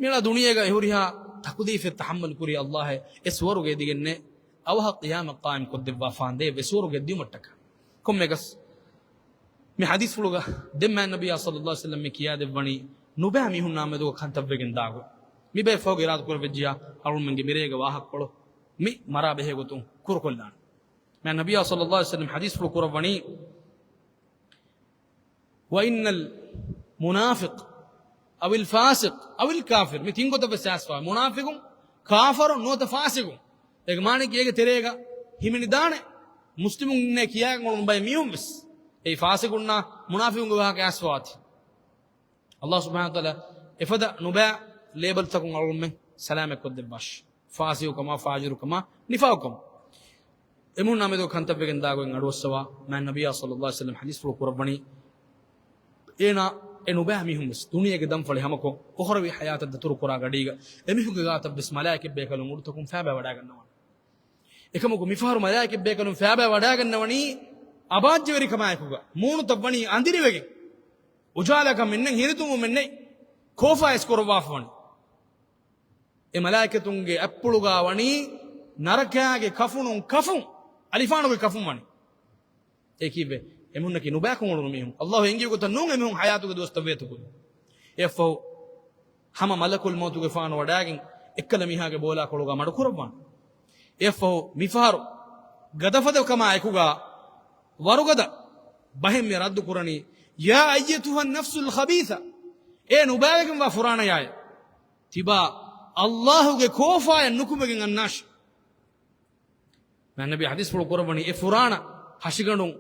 މިއަޅާ ދުނިޔޭގަ އެ ހުރިހާ ތަކުލީފެއް ތަޙައްމަލް ކުރީ ﷲ އޭ، އެ ސުވަރުގެ އެދިގެންނޭ، އަވަހަށް ޤިޔާމަތް ޤާއިމް ކޮށްދެއްވާފާނދޭ އެ ސުވަރުގެ ދިއުމަށްޓަކާ. ކޮންމެއަކަސް މި ޙަދީޘްފުޅުގަ ދެން މާތް ނަބިއްޔާ ޞައްލައްލާހު ޢަލައިހި ވަސައްލަމް މި ކިޔާދެއްވަނީ ނުބައި މީހުންނާ މެދުގަ ކަންތައްވެގެން ދާގޮތް. މި ބައެއް ފަހުގަ އިރާދަ ކުރެވިއްޖިޔާ އަޅުމެންގެ މިރޭގެ ވާހަކަކޮޅު މި މަރާ ބެހޭ ގޮތުން ކުރުކޮށްލާނެ. މާތް ނަބިއްޔާ ޞައްލައްލާހު ޢަލައިހި ވަސައްލަމް ޙަދީޘްފުޅު ކުރައްވަނީ، وإن المنافق أو الفاسق أو الكافر، މި ތިން ގޮތަށް ވެސް އައިސްފަ، މުނާފިޤުން، ކާފަރުން ނުވަތަ ފާސިޤުން. އޭގެ މާނައަކީ އޭގެ ތެރޭގަ ހިމެނިދާނެ މުސްލިމުންނޭ ކިޔާގެން އުޅުނު ބައެއް މީހުން ވެސް. އެއީ ފާސިޤުންނާ މުނާފިޤުންގެ ވާހަކަ އައިސްފަވާތީ. ﷲ ސުބްޙާނަހޫ ވަތަޢާލާ އެފަދަ ނުބައި ލޭބަލްތަކުން އަޅުގަނޑުމެން ސަލާމަތް ކޮށްދެއްވާށި. ފާސިޤުކަމާ، ފާޖިރުކަމާ، ނިފާޤުކަމާ. އެމީހުންނާ މެދު ކަންތައްވެގެން ދާގޮތް އަޑުއައްސަވާ، މާތް ނަބިއްޔާ ޞައްލައްލާހު ޢަލައިހި ވަސައްލަމް ޙަދީޘްފުޅު ކުރައްވަނީ، އޭނާ އެ ނުބައި މީހުން ވެސް ދުނިޔޭގެ ދަންފަޅި ހަމަކޮށް، އުޚްރަވީ ޙަޔާތަށް ދަތުރުކުރާ ގަޑީގަ އެމީހުންގެ ގާތަށް ވެސް މަލާއިކަތް ބޭކަލުން އުޑުތަކުން ފައިބައި ވަޑައިގަންނަވާނެ. އެކަމަކު މިފަހަރު މަލާއިކަތް ބޭކަލުން ފައިބައި ވަޑައިގަންނަވަނީ އަބާއްޖަވެރިކަމާއެކުގަ، މޫނުތައް ވަނީ އަނދިރިވެގެން، އުޖާލާކަމެއް ނެތް، ހިނިތުންވުމެއް ނެތް، ކޯފާ އިސްކުރައްވާފަ ވަނީ. އެ މަލާއިކަތުންގެ އަތްޕުޅުގަ ވަނީ ނަރަކާގެ ކަފުނުން ކަފުން، އަލިފާނުގެ ކަފުން ވަނީ. އެ ކީއްވެ؟ އެމީހުންނަކީ ނުބައިކަން އުޅުނު މީހުން. ﷲ އެނގި ގޮތަށް ނޫން އެމީހުން ޙަޔާތުގެ ދުވަސްތައް ވޭތުކުރީ. އެއަށްފަހު ހަމަ މަލަކުލް މައުތުގެފާނު ވަޑައިގެން އެއްކަލަ މީހާގެ ބޯލާކޮޅުގަ މަޑުކުރައްވާނެ. އެއަށްފަހު މިފަހަރު ގަދަފަދަކަމާ އެކުގަ ވަރުގަދަ ބަހެއް މި ރައްދު ކުރަނީ، يا أيتها النفس الخبيثة، އޭ ނުބައިވެގެންވާ ފުރާނަޔާއޭ، ތިބާ ﷲ ގެ ކޯފާޔަށް ނުކުމެގެން އަންނާށި. މާތް ނަބީ ޙަދީޘްފުޅު ކުރައްވަނީ އެ ފުރާނަ ހަށިގަނޑުން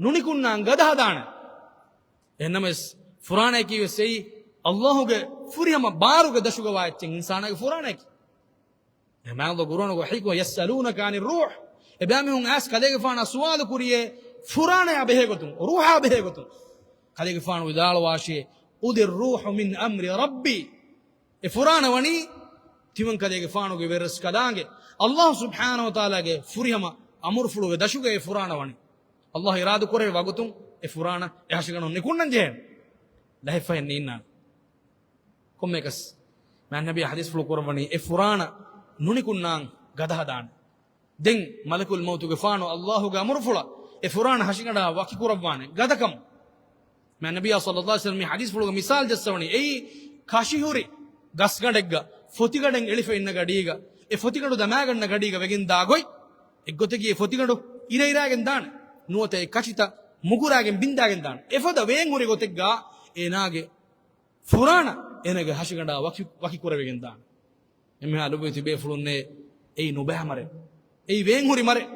ނުނިކުންނާން ގަދަ ހަދާނެ. އެހެންނަމަވެސް ފުރާނައަކީ ވެސް އެއީ ﷲ ގެ ފުރިހަމަ ބާރުގެ ދަށުގަ ވާ އެއްޗެއް އިންސާނާގެ ފުރާނައަކީ. އެހެންމާ ﷲ ޤުރްއާނުގަ ވަޙީކޮށް، يسألونك عن الروح، އެބައިމީހުން އައިސް ކަލޭގެފާނާ ސުވާލު ކުރިޔޭ ފުރާނަޔާ ބެހޭގޮތުން، ރޫޙާ ބެހޭގޮތުން. ކަލޭގެފާނު ވިދާޅުވާށޭ، أوتيت الروح من أمر ربي. އެ ފުރާނަ ވަނީ ތިމަންކަލޭގެފާނުގެ ވެރިރަސްކަލާނގެ، ﷲ ސުބްޙާނަހޫ ވަތަޢާލާގެ ފުރިހަމަ އަމުރުފުޅުގެ ދަށުގައި އެ ފުރާނަ ވަނީ. ﷲ އިރާދަކުރެއްވި ވަގުތުން އެ ފުރާނަ އެ ހަށިގަނޑުން ނިކުންނަން ޖެހޭނެ. ލަހެއްފަހެއް ނީންނާނެ. ކޮންމެއަކަސް، މާތް ނަބީ ޙަދީޘްފުޅު ކުރައްވަނީ އެ ފުރާނަ ނުނިކުންނާން ގަދަ ހަދާނެ. ދެން މަލަކުލް މައުތުގެފާނު ﷲގެ އަމުރުފުޅަށް އެ ފުރާނަ ހަށިގަނޑާ ވަކިކުރައްވާނެ ގަދަކަމުން. މާތް ނަބިއްޔާ ޞައްލައްލާހު ޢަލައިހި ވަސައްލަމަ މި ޙަދީޘްފުޅުގަ މިސާލު ޖައްސަވަނީ އެއީ ކަށިހުރި ގަސްގަނޑެއްގަ ފޮތިގަނޑެއް އެޅިފަ އިންނަ ގަޑީގަ އެ ފޮތިގަނޑު ދަމާގަންނަ ގަޑީގަ ވެގެން ދާ ގޮތް. އެއްގޮތަކީ އެ ފޮތިގަނޑު އިރައިރާގެން ދާނެ. ނުވަތަ އެ ކަށިތައް މުގުރާގެން ބިންދާގެން ދާނެ. އެފަދަ ވޭންހުރި ގޮތެއްގަ އޭނާގެ ފުރާނަ އޭނާގެ ހަށިގަނޑާ ވަކި، ވަކި ކުރެވިގެން ދާނެ. އެންމެހާ ލޮބުވެތި ބޭފުޅުންނޭ، އެއީ ނުބައި މަރެއް. އެއީ ވޭންހުރި މަރެއް.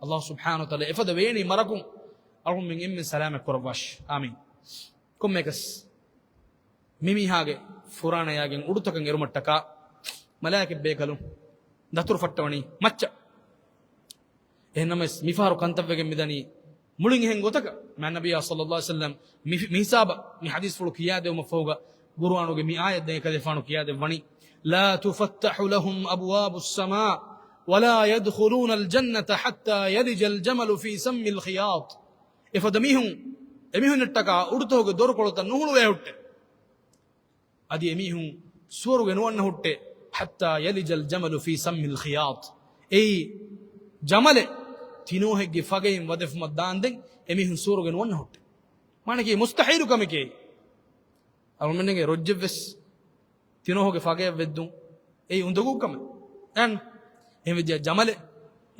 ﷲ ސުބްޙާނަހޫ ވަތަޢާލާ އެފަދަ ވޭނީ މަރަކުން އަޅުމެން އެންމެން ސަލާމަތް ކުރައްވާށި. އާމީން. ކޮންމެއަކަސް، މި މީހާގެ ފުރާނަޔާގެން އުޑުތަކަށް އެރުމަށްޓަކާ މަލާއިކަތް ބޭކަލުން ދަތުރު ފައްޓަވަނީ މައްޗަށް. އެހެންނަމަވެސް، މިފަހަރު ކަންތައްވެގެން މިދަނީ މުޅިން އެހެން ގޮތަކަށް. މާތް ނަބިއްޔާ ޞައްލައްލާހު ޢަލައިހި ވަސައްލަމަ މި، މި ހިސާބަށް މި ޙަދީޘްފުޅު ކިޔާދެވުމަށްފަހުގަ، ޤުރުއާނުގެ މި އާޔަތް ދެން އެކަލޭގެފާނު ކިޔާދެއްވަނީ، لا تفتح لهم أبواب السماء ولا يدخلون الجنة حتى يلج الجمل في سم الخياط. އެފަދަ މީހުން، އެމީހުންނަށްޓަކާ އުޑުތަކުގެ ދޮރުކޮޅުތައް ނުހުޅުވޭ ހުއްޓެ. އަދި އެމީހުން ސުވަރުގެ ނުވަންނަ ހުއްޓެ، حتى يلج الجمل في سم الخياط. އެއީ، ޖަމަލެއް ތިނޯހެއްގެ ފަގައިން ވަދެފުމަށް ދާންދެން އެމީހުން ސުވަރުގެ ނުވަންނަ ހުއްޓެ. މާނައަކީ މުސްތަޙީލު ކަމެކޭ. އަޅުމެންނެގެ ރޮއްޖެއްވެސް ތިނޯހުގެ ފަގައަށް ވެއްދުން އެއީ އުނދަގޫ ކަމެއް. އެހެން، އެހެން ވެއްޖެ ޖަމަލެއް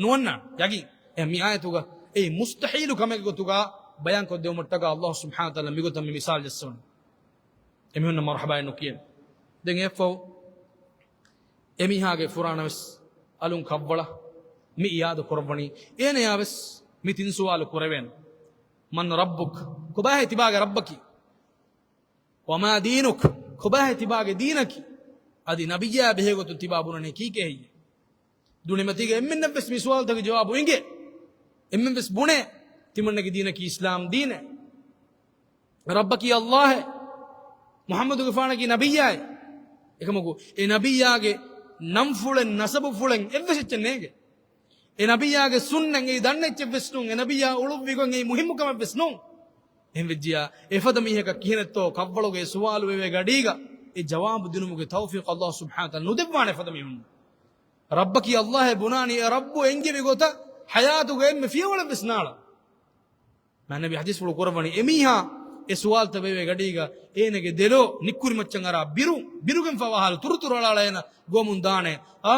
ނުވަންނާނެ. ޔަގީން. އެ މި އާޔަތުގަ އެއީ މުސްތަޙީލު ކަމެއްގެ ގޮތުގަ ބަޔާންކޮށްދެވުމަށްޓަކާ ﷲ ސުބްޙާނަހޫ ވަތަޢާލާ މިގޮތަށް މި މިސާލު ޖައްސަވަނީ. އެމީހުންނަށް މަރުޙަބާއެއް ނުކިޔަން. ދެން އެއަށްފަހު އެމީހާގެ ފުރާނަވެސް އަލުން ކަށްވަޅަށް މި އިޔާދަ ކުރައްވަނީ. އޭނަޔާވެސް މި ތިން ސުވާލު ކުރެވޭނެ. من ربك؟ ކޮބާހޭ ތިބާގެ ރައްބަކީ؟ وما دينك؟ ކޮބާހޭ ތިބާގެ ދީނަކީ؟ އަދި ނަބިއްޔާ ބެހޭގޮތުން ތިބާ ބުނަނީ ކީކޭ ހެއްޔޭ؟ ދުނިމަތީގަ އެންމެންނަށްވެސް މި ސުވާލުތަކުގެ ޖަވާބު އެނގޭ. އެންމެންވެސް ބުނޭ، ތިމަންނަގެ ދީނަކީ އިސްލާމް ދީނޭ. ރައްބަކީ އައްލާހޭ. މުޙައްމަދުގެފާނަކީ ނަބިއްޔާއޭ. އެކަމަކު، އެ ނަބިއްޔާގެ ނަންފުޅެއް، ނަސަބުފުޅެއް އެއްވެސް އެއްޗެއް ނޭނގެ. އެ ނަބިއްޔާގެ ސުންނަތް އެއީ ދަންނަ އެއްޗެއްވެސް ނޫން. އެ ނަބިއްޔާ އުޅުއްވި ގޮތް އެއީ މުހިއްމު ކަމެއްވެސް ނޫން. އެހެންވެއްޖިޔާ، އެފަދަ މީހަކަށް ކިހިނެއްތޯ ކަށްވަޅުގައި ސުވާލު ވެވޭ ގަޑީގަ އެ ޖަވާބު ދިނުމުގެ ތައުފީޤު ﷲ ސުބްޙާނަހޫ ވަތަޢާލާ ނުދެއްވާނެ އެފަދަ މީހުންނަށް. ރައްބަކީ އައްލާހޭ ބުނާނީ އެ ރައްބު އެންގެވި ގޮތަށް ޙަޔާތުގަ އެންމެ ފިޔަވަޅެއްވެސް ނާޅަށް. މާތް ނަބީ ޙަދީޘްފުޅު ކުރައްވަނީ އެމީހާ އެ ސުވާލުތައް ވެވޭ ގަޑީގަ އޭނަގެ ދެލޯ ނިއްކުރި މައްޗަށް އަރާ ބިރު، ބިރުގެންފާވާ ހާލު ތުރުތުރު އަޅާ އަޅާ އޭނަ ގޮވަމުން ދާނެ. އާ،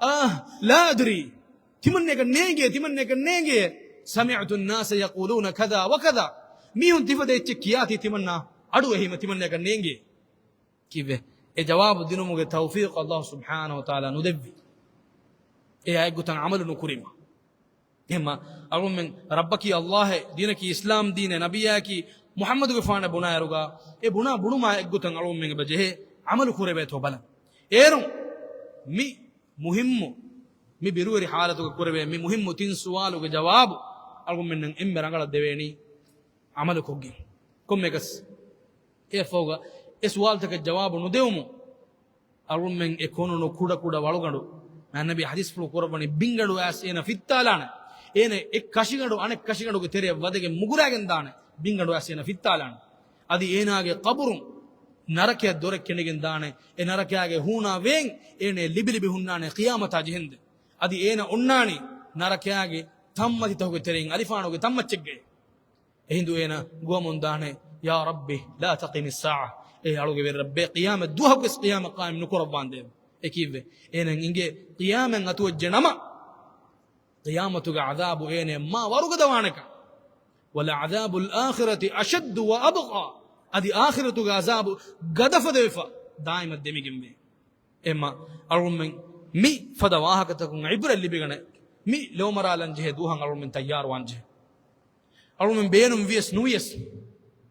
އާ، لا أدري. ތިމަންނައަކަށް ނޭނގޭ، ތިމަންނައަކަށް ނޭނގޭ. سمعت الناس يقولون كذا وكذا. މީހުން ތިފަދަ އެއްޗެއް ކިޔާތީ ތިމަންނަ އަޑު އެހީމަ ތިމަންނައަކަށް ނޭނގޭ. ކީއްވެ؟ އެ ޖަވާބު ދިނުމުގެ ތައުފީޤު ﷲ ސުބްޙާނަހޫ ވަތަޢާލާ ނުދެއްވި. އެއާ އެއްގޮތަށް ޢަމަލު ނުކުރީމަ. އެހެންމަ އަޅުމެން ރައްބަކީ އައްލާހޭ، ދީނަކީ އިސްލާމް ދީނޭ، ނަބިއްޔާއަކީ މުޙައްމަދުގެފާނޭ ބުނާއިރުގަ، އެ ބުނާ ބުނުމާ އެއްގޮތަށް އަޅުމެން އެބަ ޖެހޭ ޢަމަލު ކުރެވޭތޯ ބަލަން. އޭރުން މި މުހިއްމު، މި ބިރުވެރި ޙާލަތުގަ ކުރެވޭ މި މުހިއްމު ތިން ސުވާލުގެ ޖަވާބު އަޅުމެންނަށް އެންމެ ރަނގަޅަށް ދެވޭނީ ޢަމަލުކޮށްގެން. ކޮންމެއަކަސް އެއަށްފަހުގަ އެ ސުވާލުތަކަށް ޖަވާބު ނުދެވުމުން އަޅުމެން އެ ކޮނުނު ކުޑަ ކުޑަ ވަޅުގަނޑު، މާތް ނަބީ ޙަދީޘްފުޅު ކުރައްވަނީ ބިންގަނޑު އައިސް އޭނަ ފިއްތާލާނެ. އޭނަ އެއް ކަށިގަނޑު އަނެއް ކަށިގަނޑުގެ ތެރެއަށް ވަދެގެން މުގުރާގެން ދާނެ. ބިންގަނޑު އައިސް އޭނަ ފިއްތާލާނެ. އަދި އޭނާގެ ޤަބުރުން ނަރަކަޔަށް ދޮރެއް ކެނޑިގެން ދާނެ. އެ ނަރަކަޔާގެ ހޫނާ ވޭން އޭނަ ލިބި ލިބި ހުންނާނެ ޤިޔާމަތާ ޖެހެންދެން. އަދި އޭނަ އޮންނާނީ ނަރަކަޔާގެ ތަންމަތިތަކުގެ ތެރެއިން އަލިފާނުގެ ތަންމައްޗެއްގައި. އެހިނދު އޭނަ ގޮވަމުން ދާނެ، يا رب لا تقم الساعة. އޭ އަޅުގެ ވެރި ރައްބޭ، ޤިޔާމަތް ދުވަހަކުވެސް ޤިޔާމަތް ޤާއިމް ނުކުރައްވާނދޭވެ. އެކީއްވެ؟ އޭނަ އިނގޭ ޤިޔާމަތް އަތުވެއްޖެ ނަމަ، ޤިޔާމަތުގެ ޢަޛާބު އޭނަ މާ ވަރުގަދަވާނެކަން. ولعذاب الآخرة أشد وأبقى. އަދި އާޚިރަތުގެ ޢަޛާބު ގަދަފަދަވެފަ ދާއިމަށް ދެމިގެންވޭ. އެހެންމަ އަޅުމެން މި ފަދަ ވާހަކަތަކުން ޢިބްރަތް ލިބިގަނެ، މި ލޯމަރާލަން ޖެހޭ ދުވަހަށް އަޅުމެން ތައްޔާރުވާން ޖެހޭ. އަޅުމެން ބޭނުން ވިޔަސް ނުވިޔަސް،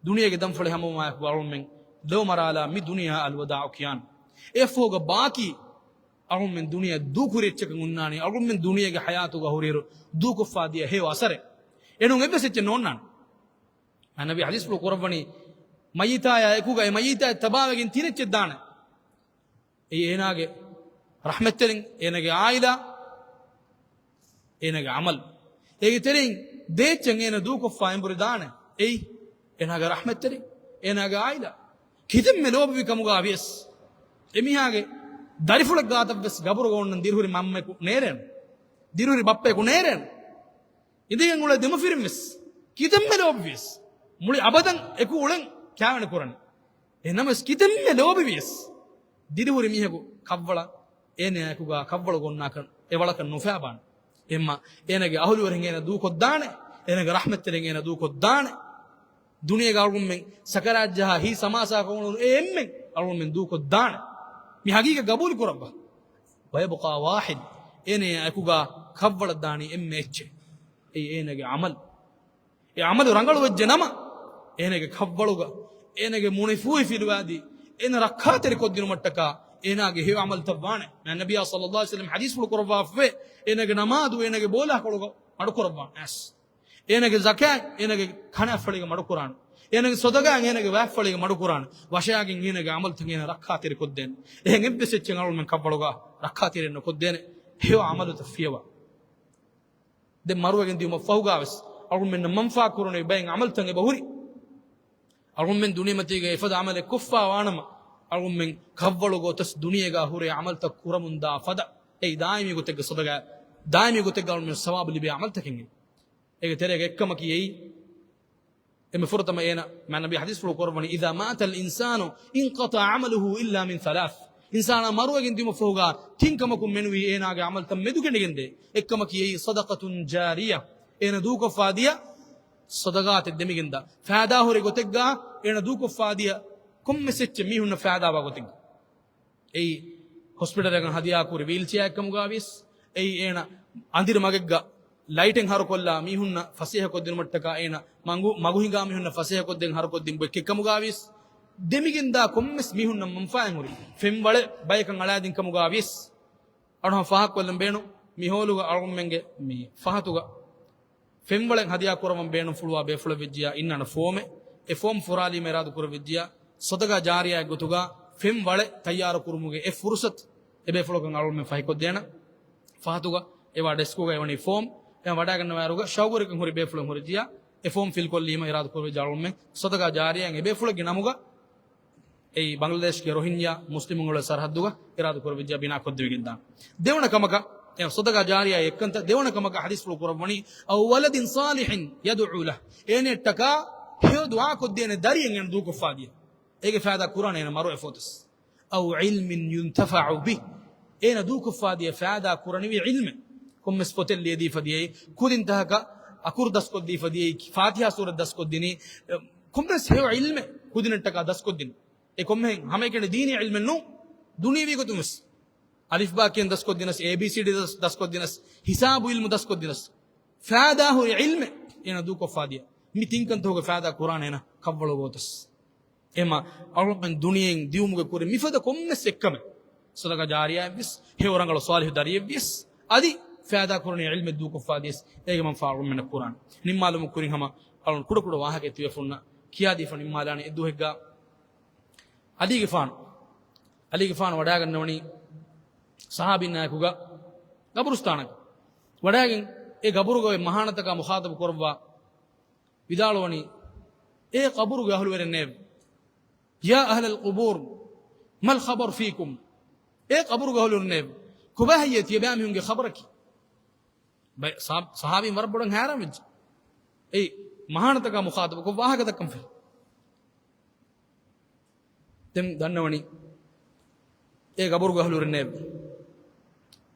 ދުނިޔޭގެ ދަންފުޅެއް ހަމަވުމާއެކު އަޅުމެން ލޯމަރާލާ މި ދުނިޔެއާ އަލްވަދާޢު ކިޔާން. އެއަށްފަހުގަ ބާކީ އަޅުމެން ދުނިޔެ ދޫކުރި އެއްޗަކަށް އޮންނާނީ، އަޅުމެން ދުނިޔޭގެ ޙަޔާތުގަ ހުރިއިރު ދޫކޮށްފާ ދިޔަ ހެޔޮ އަސަރެއް. އެނޫން އެއްވެސް އެއްޗެއް ނޯންނާނެ. މާތް ނަބީ ޙަދީޘްފުޅު ކުރައްވަނީ، މައްޔިތާޔާ އެކުގަ އެ މައްޔިތާ ތަބާވެގެން ތިނެއްޗެއް ދާނެ. އެއީ އޭނާގެ ރަޙްމަތްތެރިން، އޭނާގެ އާއިލާ، އޭނާގެ ޢަމަލު. އޭގެ ތެރެއިން ދޭއްޗެއް އޭނާ ދޫކޮށްފާ އެނބުރި ދާނެ. އެއީ އޭނާގެ ރަޙްމަތްތެރިން، އޭނާގެ އާއިލާ. ކިތަންމެ ލޯބިވި ކަމުގާ ވިޔަސް، އެމީހާގެ ދަރިފުޅެއް ގާތަށްވެސް ގަބުރުގަ އޮންނަން ދިރިހުރި މަންމައެކު ނޭރޭނެ. ދިރިހުރި ބައްޕައެކު ނޭރޭނެ. އިނދެގެން އުޅޭ ދެމަފިރިން ވެސް ކިތަންމެ ލޯބިވިޔަސް، މުޅި އަބަދަށް އެކު އުޅެން ކާވެނި ކުރަނީ. އެހެންނަމަވެސް ކިތަންމެ ލޯބިވިޔަސް، ދިރިހުރި މީހަކު ކަށްވަޅަށް އޭނައާ އެކުގާ ކަށްވަޅުގަ އޮންނާކަށް އެ ވަޅަކަށް ނުފާބާނެ. އެހެންމަ އޭނަގެ އަހުލުވެރިން އޭނަ ދޫކޮށްދާނެ. އޭނަގެ ރަޙްމަތްތެރިން އޭނަ ދޫކޮށްދާނެ. ދުނިޔޭގަ އަޅުގަނޑުމެން ސަކަރާތް ޖަހާ ހިތް ސަމާސާކޮށް އުޅުނު އެ އެންމެން އަޅުގަނޑުމެން ދޫކޮށްދާނެ. މި ހަގީގަތް ގަބޫލު ކުރައްވާ. ވަޔަބުޤާ ވާޙިދު، އޭނައާ އެކުގާ ކަށްވަޅަށް ދާނީ އެންމެ އެއްޗެއް. އެއީ އޭނަގެ ޢަމަލު. އެ ޢަމަލު ރަނގަޅުވެއްޖެ ނަމަ، އޭނަގެ ކަށްވަޅުގަ އޭނަގެ މުނިފޫހި ފިލުވާދީ، އޭނަ ރައްކާތެރި ކޮށްދިނުމަށްޓަކާ އޭނާގެ ހެޔޮ ޢަމަލުތައް ވާނެ. މާތް ނަބިއްޔާ ޞައްލައްލާހު ޢަލައިހި ވަސައްލަމަ ޙަދީޘްފުޅު ކުރައްވާފަވޭ، އޭނަގެ ނަމާދު އޭނަގެ ބޯލާކޮޅުގަ މަޑުކުރައްވާނެ. އޭނަގެ ޒަކާތް އޭނަގެ ކަނާތްފަޅީގަ މަޑުކުރާނެ. އޭނަގެ ޞަދަޤާތް އޭނަގެ ވާތްފަޅީގަ މަޑުކުރާނެ. ވަށައިގެން އޭނަގެ ޢަމަލުތައް އޭނަ ރައްކާތެރި ކޮށްދޭނެ. އެހެން އެއްވެސް އެއްޗެއް އަޅުގަނޑުމެން ކަށްވަޅުގަ ރައްކާތެރިއެއް ނުކޮށްދޭނެ. ހެޔޮ ޢަމަލުތައް ފިޔަވާ. ދެން މަރުވެގެން ދިޔުމަށްފަހުގާވެސް އަޅުގަނޑުމެންނަށް މަންފާ ކުރަނިވި ބައެއް ޢަމަލުތައް އެބަހުރި. އަޅުގަނޑުމެން ދުނިޔެމަތީގަ އެފަދަ ޢަމަލެއް ކޮށްފާ ވާނަމަ، އަޅުގަނޑުމެން ކަށްވަޅުގަ އޮތަސް ދުނިޔޭގަ ހުރޭ ޢަމަލުތައް ކުރަމުންދާ ފަދަ، އެއީ ދާއިމީ ގޮތެއްގަ ޞަދަޤާ، ދާއިމީ ގޮތެއްގަ އަޅުގަނޑުމެން ސަވާބު ލިބޭ ޢަމަލުތަކެއް. އޭގެ ތެރޭގަ އެއްކަމަކީ އެއީ، އެންމެ ފުރަތަމަ އޭނަ، މާތް ނަބީ ޙަދީޘްފުޅު ކުރައްވަނީ، "إذا مات الإنسان انقطع عمله إلا من ثلاث." އިންސާނާ މަރުވެގެން ދިޔުމަށްފަހުގާ ތިން ކަމަކުން މެނުވީ އޭނާގެ ޢަމަލުތައް މެދުކެނޑިގެންދޭ. އެއްކަމަކީ އެއީ صدقة جارية، އޭނަ ދޫކޮށްފާ ދިޔަ ޞަދަޤާތެއް ދެމިގެންދާ، ފައިދާހުރި ގޮތެއްގާ އޭނަ ދޫކޮށްފާ ދިޔަ ކޮންމެސް އެއްޗެއް މީހުންނަށް ފައިދާވާ ގޮތެއްގަ. އެއީ ހޮސްޕިޓަލަކަށް ހަދިޔާކުރި ވީލްޗެއާއެއްކަމުގާވިޔަސް، އެއީ އޭނަ އަނދިރި މަގެއްގަ ލައިޓެއް ހަރުކޮށްލާ މީހުންނަށް ފަސޭހަކޮށްދިނުމަށްޓަކާ އޭނަ މަގު، މަގު ހިނގާ މީހުންނަށް ފަސޭހަކޮށްދޭން ހަރުކޮށްދިން ބޮއެކެއްކަމުގާވިޔަސް، ދެމިގެންދާ ކޮންމެސް މީހުންނަށް މަންފާއެއް ހުރި ފެންވަޅެއް ބަޔަކަށް އަޅާދިންކަމުގާވިޔަސް، އަޅުހާ ފާހަގަކޮށްލަން ބޭނުން މި ހޯލުގަ އަޅުގަނޑުމެންގެ މި ފަހަތުގަ ފެންވަޅެއް ހަދިޔާ ކުރަވަން ބޭނުންފުޅުވާ ބޭފުޅެއް ވެއްޖިޔާ އިންނާނެ ފޯމެއް. އެ ފޯމް ފުރާލީމަ އިރާދަކުރެއްވިއްޖިޔާ، ޞަދަޤާ ޖާރިޔާއެއް ގޮތުގަ ފެންވަޅެއް ތައްޔާރު ކުރުމުގެ އެއް ފުރުޞަތު އެބޭފުޅަކަށް އަޅުގަނޑުމެން ފަހިކޮށްދޭނަން. ފަހަތުގަ އެވާ ޑެސްކުގައި ވަނީ ފޯމް. އެ ވަޑައިގަންނަވާއިރުގަ ޝައުގުވެރިކަން ހުރި ބޭފުޅެއް ހުރިއްޖިޔާ، އެ ފޯމް ފިލްކޮށްލީމަ އިރާދަކުރެއްވިއްޖެ އަޅުގަނޑުމެން ޞަދަޤާ ޖާރިޔާއިން އެބޭފުޅެއްގެ ނަމުގަ އެއީ ބަނގްލަދޭޝްގެ ރޮހިންޔާ މުސްލިމުންގެ ސަރަހައްދުގަ އިރާދަކުރެއްވިއްޖެ ބިނާކޮށްދެވިގެންދާނެ. ދެވަނަ ކަމަކަށް، އެ ޞަދަޤާ ޖާރިޔާ އެއްކަންތައް، ދެވަނަ ކަމަކަށް ޙަދީޘްފުޅު ކުރައްވަނީ، "أو ولد صالح يدعو له." އޭނައަށްޓަކާ ހެޔޮ ދުޢާ ކޮށްދޭނެ ދަރިއެއް އޭނަ ދޫކޮށްފާ ދިޔަ. އޭގެ ފައިދާ ކުރާނެ އޭނަ މަރުވެފަ އޮތަސް. "أو علم ينتفع به." އޭނަ ދޫކޮށްފާ ދިޔަ ފައިދާ ކުރަނިވި ޢިލްމެއް. ކޮންމެސް ފޮތެއް ލިޔެދީފަ ދިޔައީ، ކުދިން ތަހަކަށް އަކުރު ދަސްކޮށްދީފަ ދިޔައީ، ފާތިޙާ ސޫރަތް ދަސްކޮށްދިނީ، ކޮންމެސް ހެޔޮ ޢިލްމެއް ކުދިނަށްޓަކާ ދަސްކޮށްދިން. އެ ކޮންމެހެން ހަމައެކަނި ދީނީ ޢިލްމެއް ނޫން، ދުނިޔަވީ ގޮތުން ވެސް. އަލިފްބާ ކިޔަން ދަސްކޮށްދިނަސް، އޭ ބީ ސީ ޑީ ދަސް، ދަސްކޮށްދިނަސް، ހިސާބު ޢިލްމު ދަސްކޮށްދިނަސް، ފައިދާހުރި ޢިލްމެއް އޭނަ ދޫކޮށްފާ ދިޔަ. މި ތިންކަންތަކުގެ ފައިދާ ކުރާނެ އޭނަ ކަށްވަޅުގަ އޮތަސް. އެހެންމަ އަޅުގަނޑުމެން ދުނިޔެއިން ދިއުމުގެ ކުރިން މިފަދަ ކޮންމެސް އެއްކަމެއް، ޞަދަޤާ ޖާރިޔާއެއްވިޔަސް، ހެޔޮ ރަނގަޅު ޞާލިޙު ދަރިއެއްވިޔަސް، އަދި ފައިދާ ކުރަނީ ޢިލްމެއް ދޫކޮށްފާ ދިޔަސް، އޭގެ މަންފާ އަޅުގަނޑުމެންނަށް ކުރާނެ. ނިންމާލުމުގެ ކުރިން ހަމަ އަޅުގަނޑު ކުޑަކުޑަ ވާހަކައެއް ތިބޭފުޅުންނަށް ކިޔާދީފަ ނިންމާލާނެ. އެއްދުވަހެއްގަ އަލީގެފާނު، އަލީގެފާނު ވަޑައިގަންނަވަނީ ޞަޙާބީންނާއެކުގަ ގަބުރުސްތާނަކަށް. ވަޑައިގެން އެ ގަބުރުގަ އޮތް މަހާނަތަކާ މުޚާޠަބު ކުރައްވާ ވިދާޅުވަނީ، "އޭ ގަބުރުގެ އަހުލުވެރިންނޭވެ! يا أهل القبور، ما الخبر فيكم؟" އޭ ގަބުރުގެ އަހުލުވެރިންނޭވެ! ކޮބާ ހެއްޔޭ ތިޔަބައިމީހުންގެ ޚަބަރަކީ؟ ބައެއް ޞަ-، ޞަޙާބީން ވަރަށް ބޮޑަށް ހައިރާންވެއްޖެ. އެއީ މަހާނަތަކާ މުޚާޠަބުކޮށް ވާހަކަ ދައްކަން ފެށި. ދެން ދަންނަވަނީ، އޭ ގަބުރުގެ އަހުލުވެރިންނޭވެ!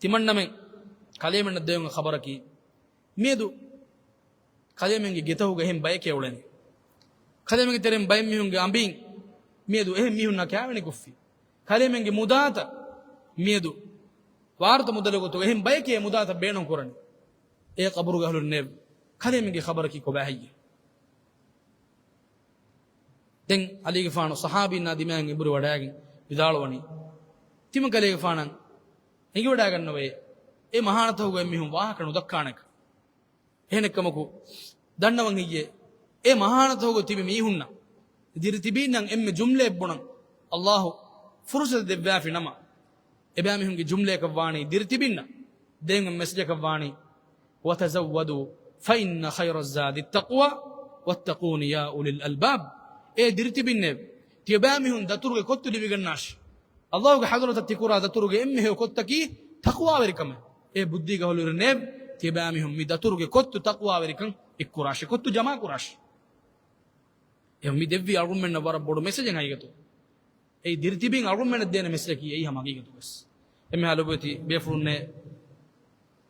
ތިމަންނަމެން ކަލޭމެންނަށް ދެވޭ ޚަބަރަކީ، މިއަދު ކަލޭމެންގެ ގެތަހުގަ އެހެން ބަޔެކޭ އުޅެނީ. ކަލޭމެންގެ ތެރެއިން ބައެއް މީހުންގެ އަނބީން މިއަދު އެހެން މީހުންނާ ކާވެނިކޮށްފި. ކަލޭމެންގެ މުދާތައް މިއަދު ވާރުތަ މުދަލެއް ގޮތުގަ އެހެން ބަޔެކޭ އެ މުދާތައް ބޭނުން ކުރަނީ. އޭ ގަބުރުގެ އަހުލުވެރިންނޭވެ! ކަލޭމެންގެ ޚަބަރަކީ ކޮބާ ހެއްޔޭ؟ ދެން އަލީގެފާނު ޞަޙާބީންނާ ދިމާއިން އެނބުރި ވަޑައިގެން ވިދާޅުވަނީ، ތިމަން ކަލޭގެފާނަށް އެނގިވަޑައިގަންނަވައޭ، އެ މަހާނަތަކުގަ އެމީހުން ވާހަކަ ނުދައްކާނެކަން. އެހެނެއްކަމަކު، ދަންނަވަން ހެއްޔޭ، އެ މަހާނަތަކުގަ ތިބި މީހުންނަށް ދިރިތިބީންނަށް އެންމެ ޖުމްލައެއް ބުނަން އައްލާހު ފުރުސަތު ދެއްވާފި ނަމަ، އެބައިމީހުންގެ ޖުމްލައަކަށް ވާނީ، ދިރިތިބިންނަށް ދޭން މެސެޖަކަށް ވާނީ، وَتَزَوَّدُوا فَإِنَّ خَيْرَ الزَّادِ التَّقْوَى وَاتَّقُونِ يَا أُولِي الْأَلْبَابِ. އޭ ދިރިތިބިންނޭ، ތިޔަބައިމީހުން ދަތުރުގެ ކޮއްތު ލިބިގަންނާށި. އައްލާހުގެ ޙަޟްރަތަށް ތިކުރާ ދަތުރުގެ އެންމެ ހެޔޮ ކޮއްތަކީ ތަޤްވާވެރިކަމެއް. އޭ ބުއްދީގަ ހުރިއިރު ނޭވް، ތިޔަބައިމީހުން މި ދަތުރުގެ ކޮއްތު ތަޤްވާވެރިކަން އެއްކުރާށި، ކޮއްތު ޖަމާކުރާށި. އެ މި ދެއްވީ އަޅުގަނޑުމެންނަށް ވަރަށް ބޮޑު މެސެޖެއް ހަގީގަތު. އެއީ ދިރިތިބީން އަޅުގަނޑުމެންނަށް ދޭނެ މެސެޖަކީ އެއީ ހަމަ ހަގީގަތުވެސް. އެންމެހާ ލޮބުވެތި ބޭފުޅުންނޭ،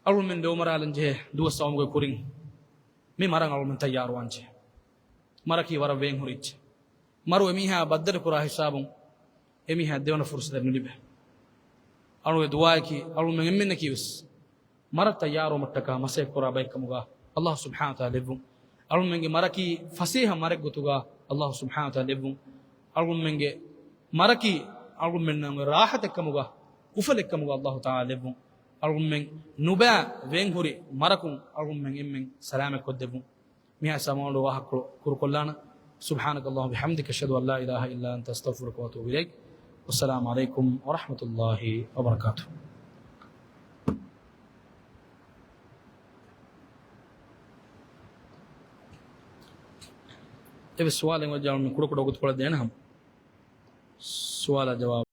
އަޅުގަނޑުމެން ވެވަމަރާލަން ޖެހޭ ދުވަސް އައުމުގެ ކުރިން މި މަރަށް އަޅުގަނޑުމެން ތައްޔާރުވާން ޖެހޭ. މަރަކީ ވަރަށް ވޭންހުރި އެއްޗެއް. މަރުވެ މީހާ ބައްދަލުކުރާ ހިސާބުން އެމީހާ ދެވަނަ ފުރުސަތެއް ނުލިބޭ. އަޅުގެ ދުޢާއަކީ އަޅުމެން އެންމެންނަކީވެސް މަރަށް ތައްޔާރުވުމަށްޓަކާ މަސައްކަތްކުރާ ބައެއްކަމުގަ އައްލާހު ސުބްޙާނަހު ވަތަޢާލާ ލެއްވުން. އަޅުމެންގެ މަރަކީ ފަސޭހަ މަރެއްގޮތުގަ އައްލާހު ސުބްޙާނަހު ވަތަޢާލާ ލެއްވުން. އަޅުމެންގެ މަރަކީ އަޅުމެންނަށް ރާޙަތެއްކަމުގަ، އުފަލެއްކަމުގަ އައްލާހު ތަޢާލާ ލެއްވުން. އަޅުމެން ނުބައި ވޭންހުރި މަރަކުން އަޅުމެން އެންމެން ސަލާމަތްކޮށްދެއްވުން. މިހާ ސަމާލު ވާހަކަ ކުރުކޮށްލާނަ. سبحانك اللهم وبحمدك، أشهد أن لا إله إلا أنت، أستغفرك وأتوب إليك. والسلام عليكم ورحمة الله وبركاته. އެވެސް ސުވާލެއް ވެއްޖާމު ކުޑަކުޑަ ވަގުތުކޮޅެއް ދޭނަ ހަމަ. ސުވާލާ ޖަވާބު.